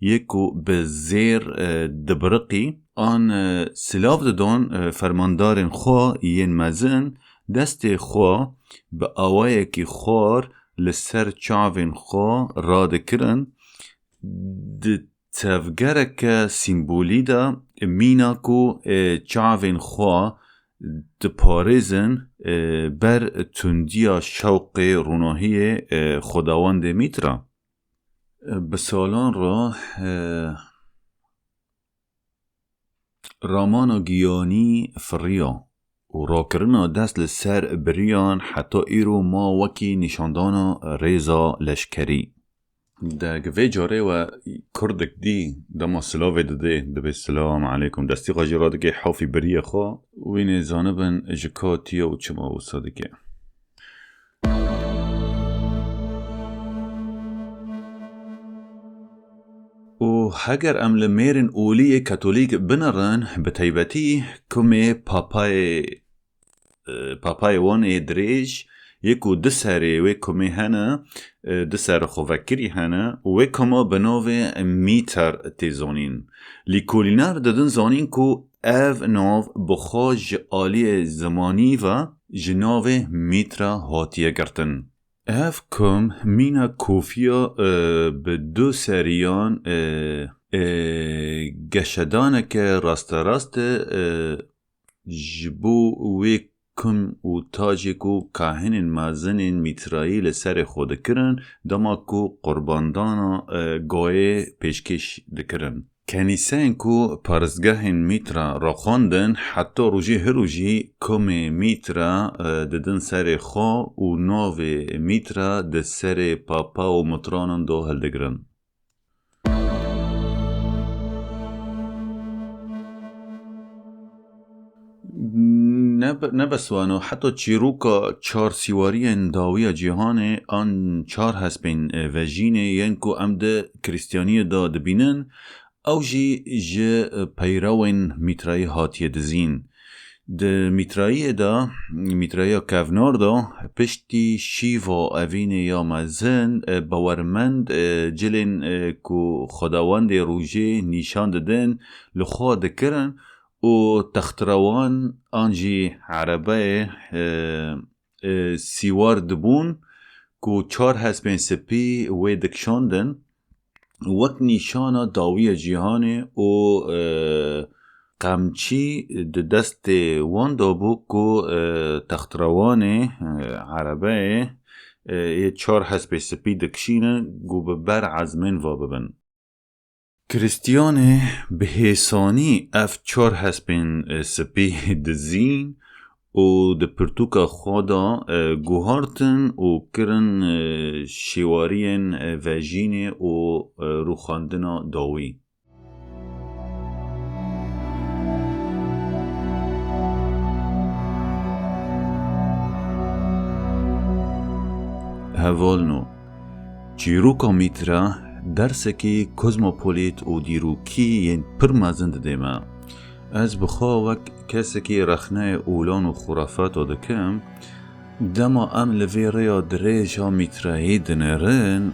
yê ku bi zêr, e, dibiriqî, an, e, silav didon, e, fermandarên xwe yên mezin, destê xwe bi awayekî xwar li ser çavên xwe radikirin, di tevgereke sîmbolî de mîna ku, e, çavên xwe diparêzin, e, ber tundiya şewqê ronahiyê, e, xwedawendê Mîtra. E, bi salan re, e, ramana giyanî firiya û rakirina dest li ser biriyan heta îro ma wekî nîşandana rêza leşkerî. Deg vê carê we Kurdik dî dema silavê didê, dibê silam aleykum. Destî xwe jî radikê hafî biriyê xwe. Wînê zanibin ji ka tiye û çima wisa dike. Û heger em li mêrên olî yê Katolîk binerin, bi taybetî kumê Papayê, e, Papayê wan ê dirêj, yê ku du serê wê kumê hene, e, du serê xwe vekirî hene, û wê kuma bi navê Mîter tê zanîn. Lîkolîner didin zanîn ku ev nav bi xwe ji aliyê zimanî ve ji navê Mîtra hatiye girtin. Ev kum mîna kofiya, e, bi du seriyan, e, e, geşedaneke rasterast e, e, ji bo wê kum û tacê ku kahinên mezinên Mîtrayî li serê xwe dikirin, dema ku qurbandana, e, goyê pêşkêş dikirin. Kenîseyên ku paristgehên Mîtra raxwandin, heta rojê hiro jî kumê Mîtra, e, didin serê xwe û navê Mîtra di serê papa û mitranan de hildigirin. Ne be-, ne bes wano, heta çîroka çar sîwariyên dawiya cîhanê an çar hespên, e, vejînê yên ku em di Krîstiyaniyê de dibînin, ew jî ji, e, peyrewên Mîtrayî hatiye dizîn. Di Mîtrayiyê de, Mîtrayiya kevnar de, piştî şîva evînê ya mezin, e, bawermend, e, cilên, e, ku xwedawendê rojê nîşan didin, li xwe dikirin û textrewan an jî erebeyê, e, e, sîwar dibûn ku çar hespên spî wê dikişandin, wek nîşana dawiya cîhanê û, e, qemçî di destê wan de bû ku, e, textrewanê, e, erebeyê, e, yê çar hespê spî dikişînin ku bi ber ezmên va bibin. Krîstiyanê bi hêsanî ev çar hespên, e, spî dizîn û di pirtûka xwe de, e, guhartin û kirin, e, şêwariyên, e, vejînê û, e, rûxandina dawî. Hevalno, çîroka Mîtra dersekî kozmopolît û dîrokî yên pir mezin didê me. Ez bi xwe wek kesekî rexneyê olan û xurafata dikim, dema em li vê rêya dirêj a Mîtrayî dinêrin,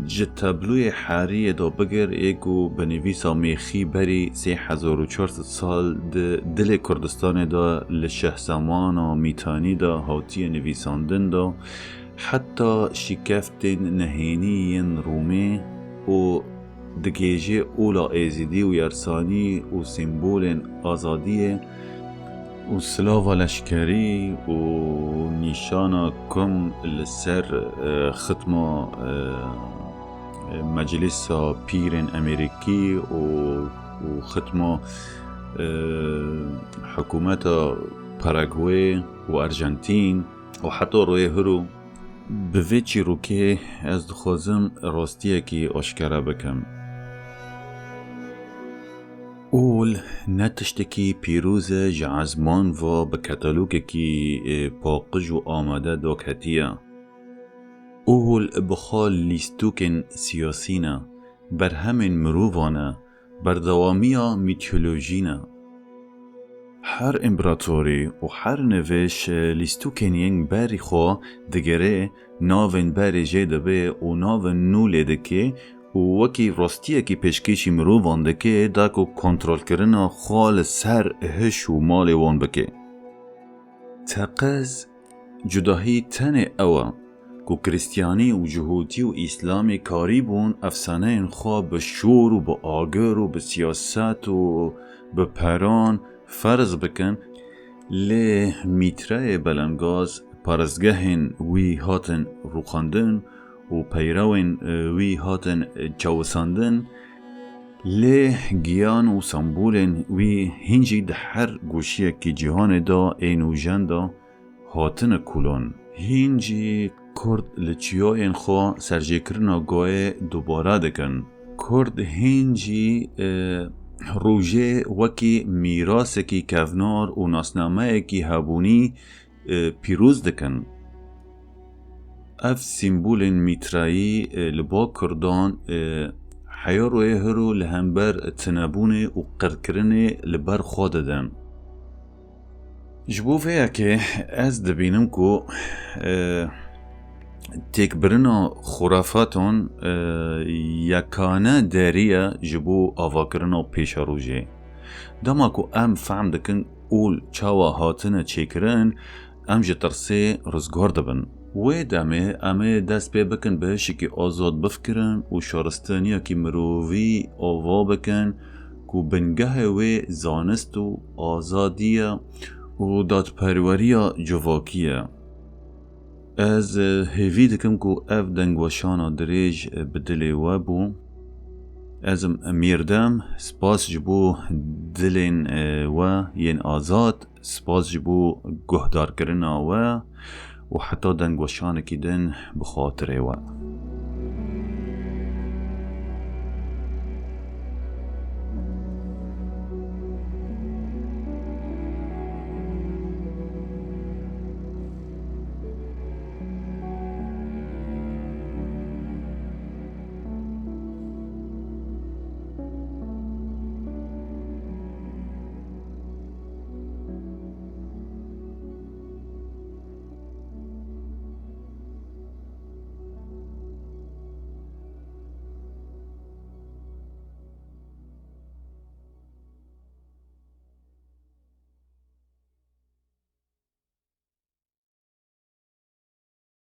ji tabloyê heriyê de bigir ê ku bi nivîsa mêxî berî sê hezar û çar sed sal di dilê Kurdistanê de li Şehsemana Mîtanî de hatiye nivîsandin de, heta şîkeftên nehênî yên Rûmê û digihêje ola Êzidî û Yersanî û sembolên azadiyê û silava leşkerî û nîşana kum li ser, e, xitma, e, e, Meclisa Pîrên Amerîkî û, û xitma, e, hikûmeta Paraguay û Arjantîn û heta royê hiro. Bi vê çîrokê ez dixwazim rastiyekî aşkere bikim. Ol ne tiştekî pîroz e ji ezman ve bi katalogekî, e, paqij û amade daketiye. Ol bi xwe lîstokên siyasî ne, berhemên mirovan e, berdewamiya mîtolojî ne. Her împaratorî û her nivêj, e, lîstokên yên berî xwe digere, navên berê jê dibe û navên nû lê dike û wekî rastiyekî pêşkêşî mirovan dike, da ku kontrolkirina xwe li ser hiş û malê wan bike. Teqez cudahî tenê ew e ku Krîstiyanî û Cihûtî û Îslamî karîbûn efsaneyên xwe bi şor û bi agir û bi siyaset û bi peran ferz bikin, lê Mîtreyê belengaz, paristgehên wî hatin rûxandin û peyrewên, e, wî hatin çewisandin, lê giyan û sembolên wî hîn jî di her goşiyekî cîhanê de ê nûjen de hatine kûlan. Hîn jî Kurd li çiyayên xwe serjêkirina goyê dubare dikin. Kurd hîn jî, e, rojê wekî mîrasekî kevnar û nasnameyekî hebûnî, e, pîroz dikin. Ev sîmbolên Mîtrayî, e, li ba Kurdan, e, heya royê hiro li hember tinebûnê û qirkirinê li ber xwe didin. Ji bo vê yekê ez dibînim ku, e, têkbirina xurafatan, e, yekane derî ye ji bo avakirina pêşerojê. Dema ku em fehm dikin ol çawa hatine çêkirin, em ji tirsê rizgar dibin. Wê demê em ê dest pê bikin bi hişekî azad bifikirin û şaristaniyekî mirovî ava bikin ku bingehê wê zanist û azadî ye û dadperweriya civakî ye. Ez, e, hêvî dikim ku ev dengweşana dirêj, e, bi dilê we bû. Ez im Mîrdem, spas ji bo dilên, e, we yên azad, spas ji bo guhdarkirina we û heta dengweşanekî din bi xatirê we.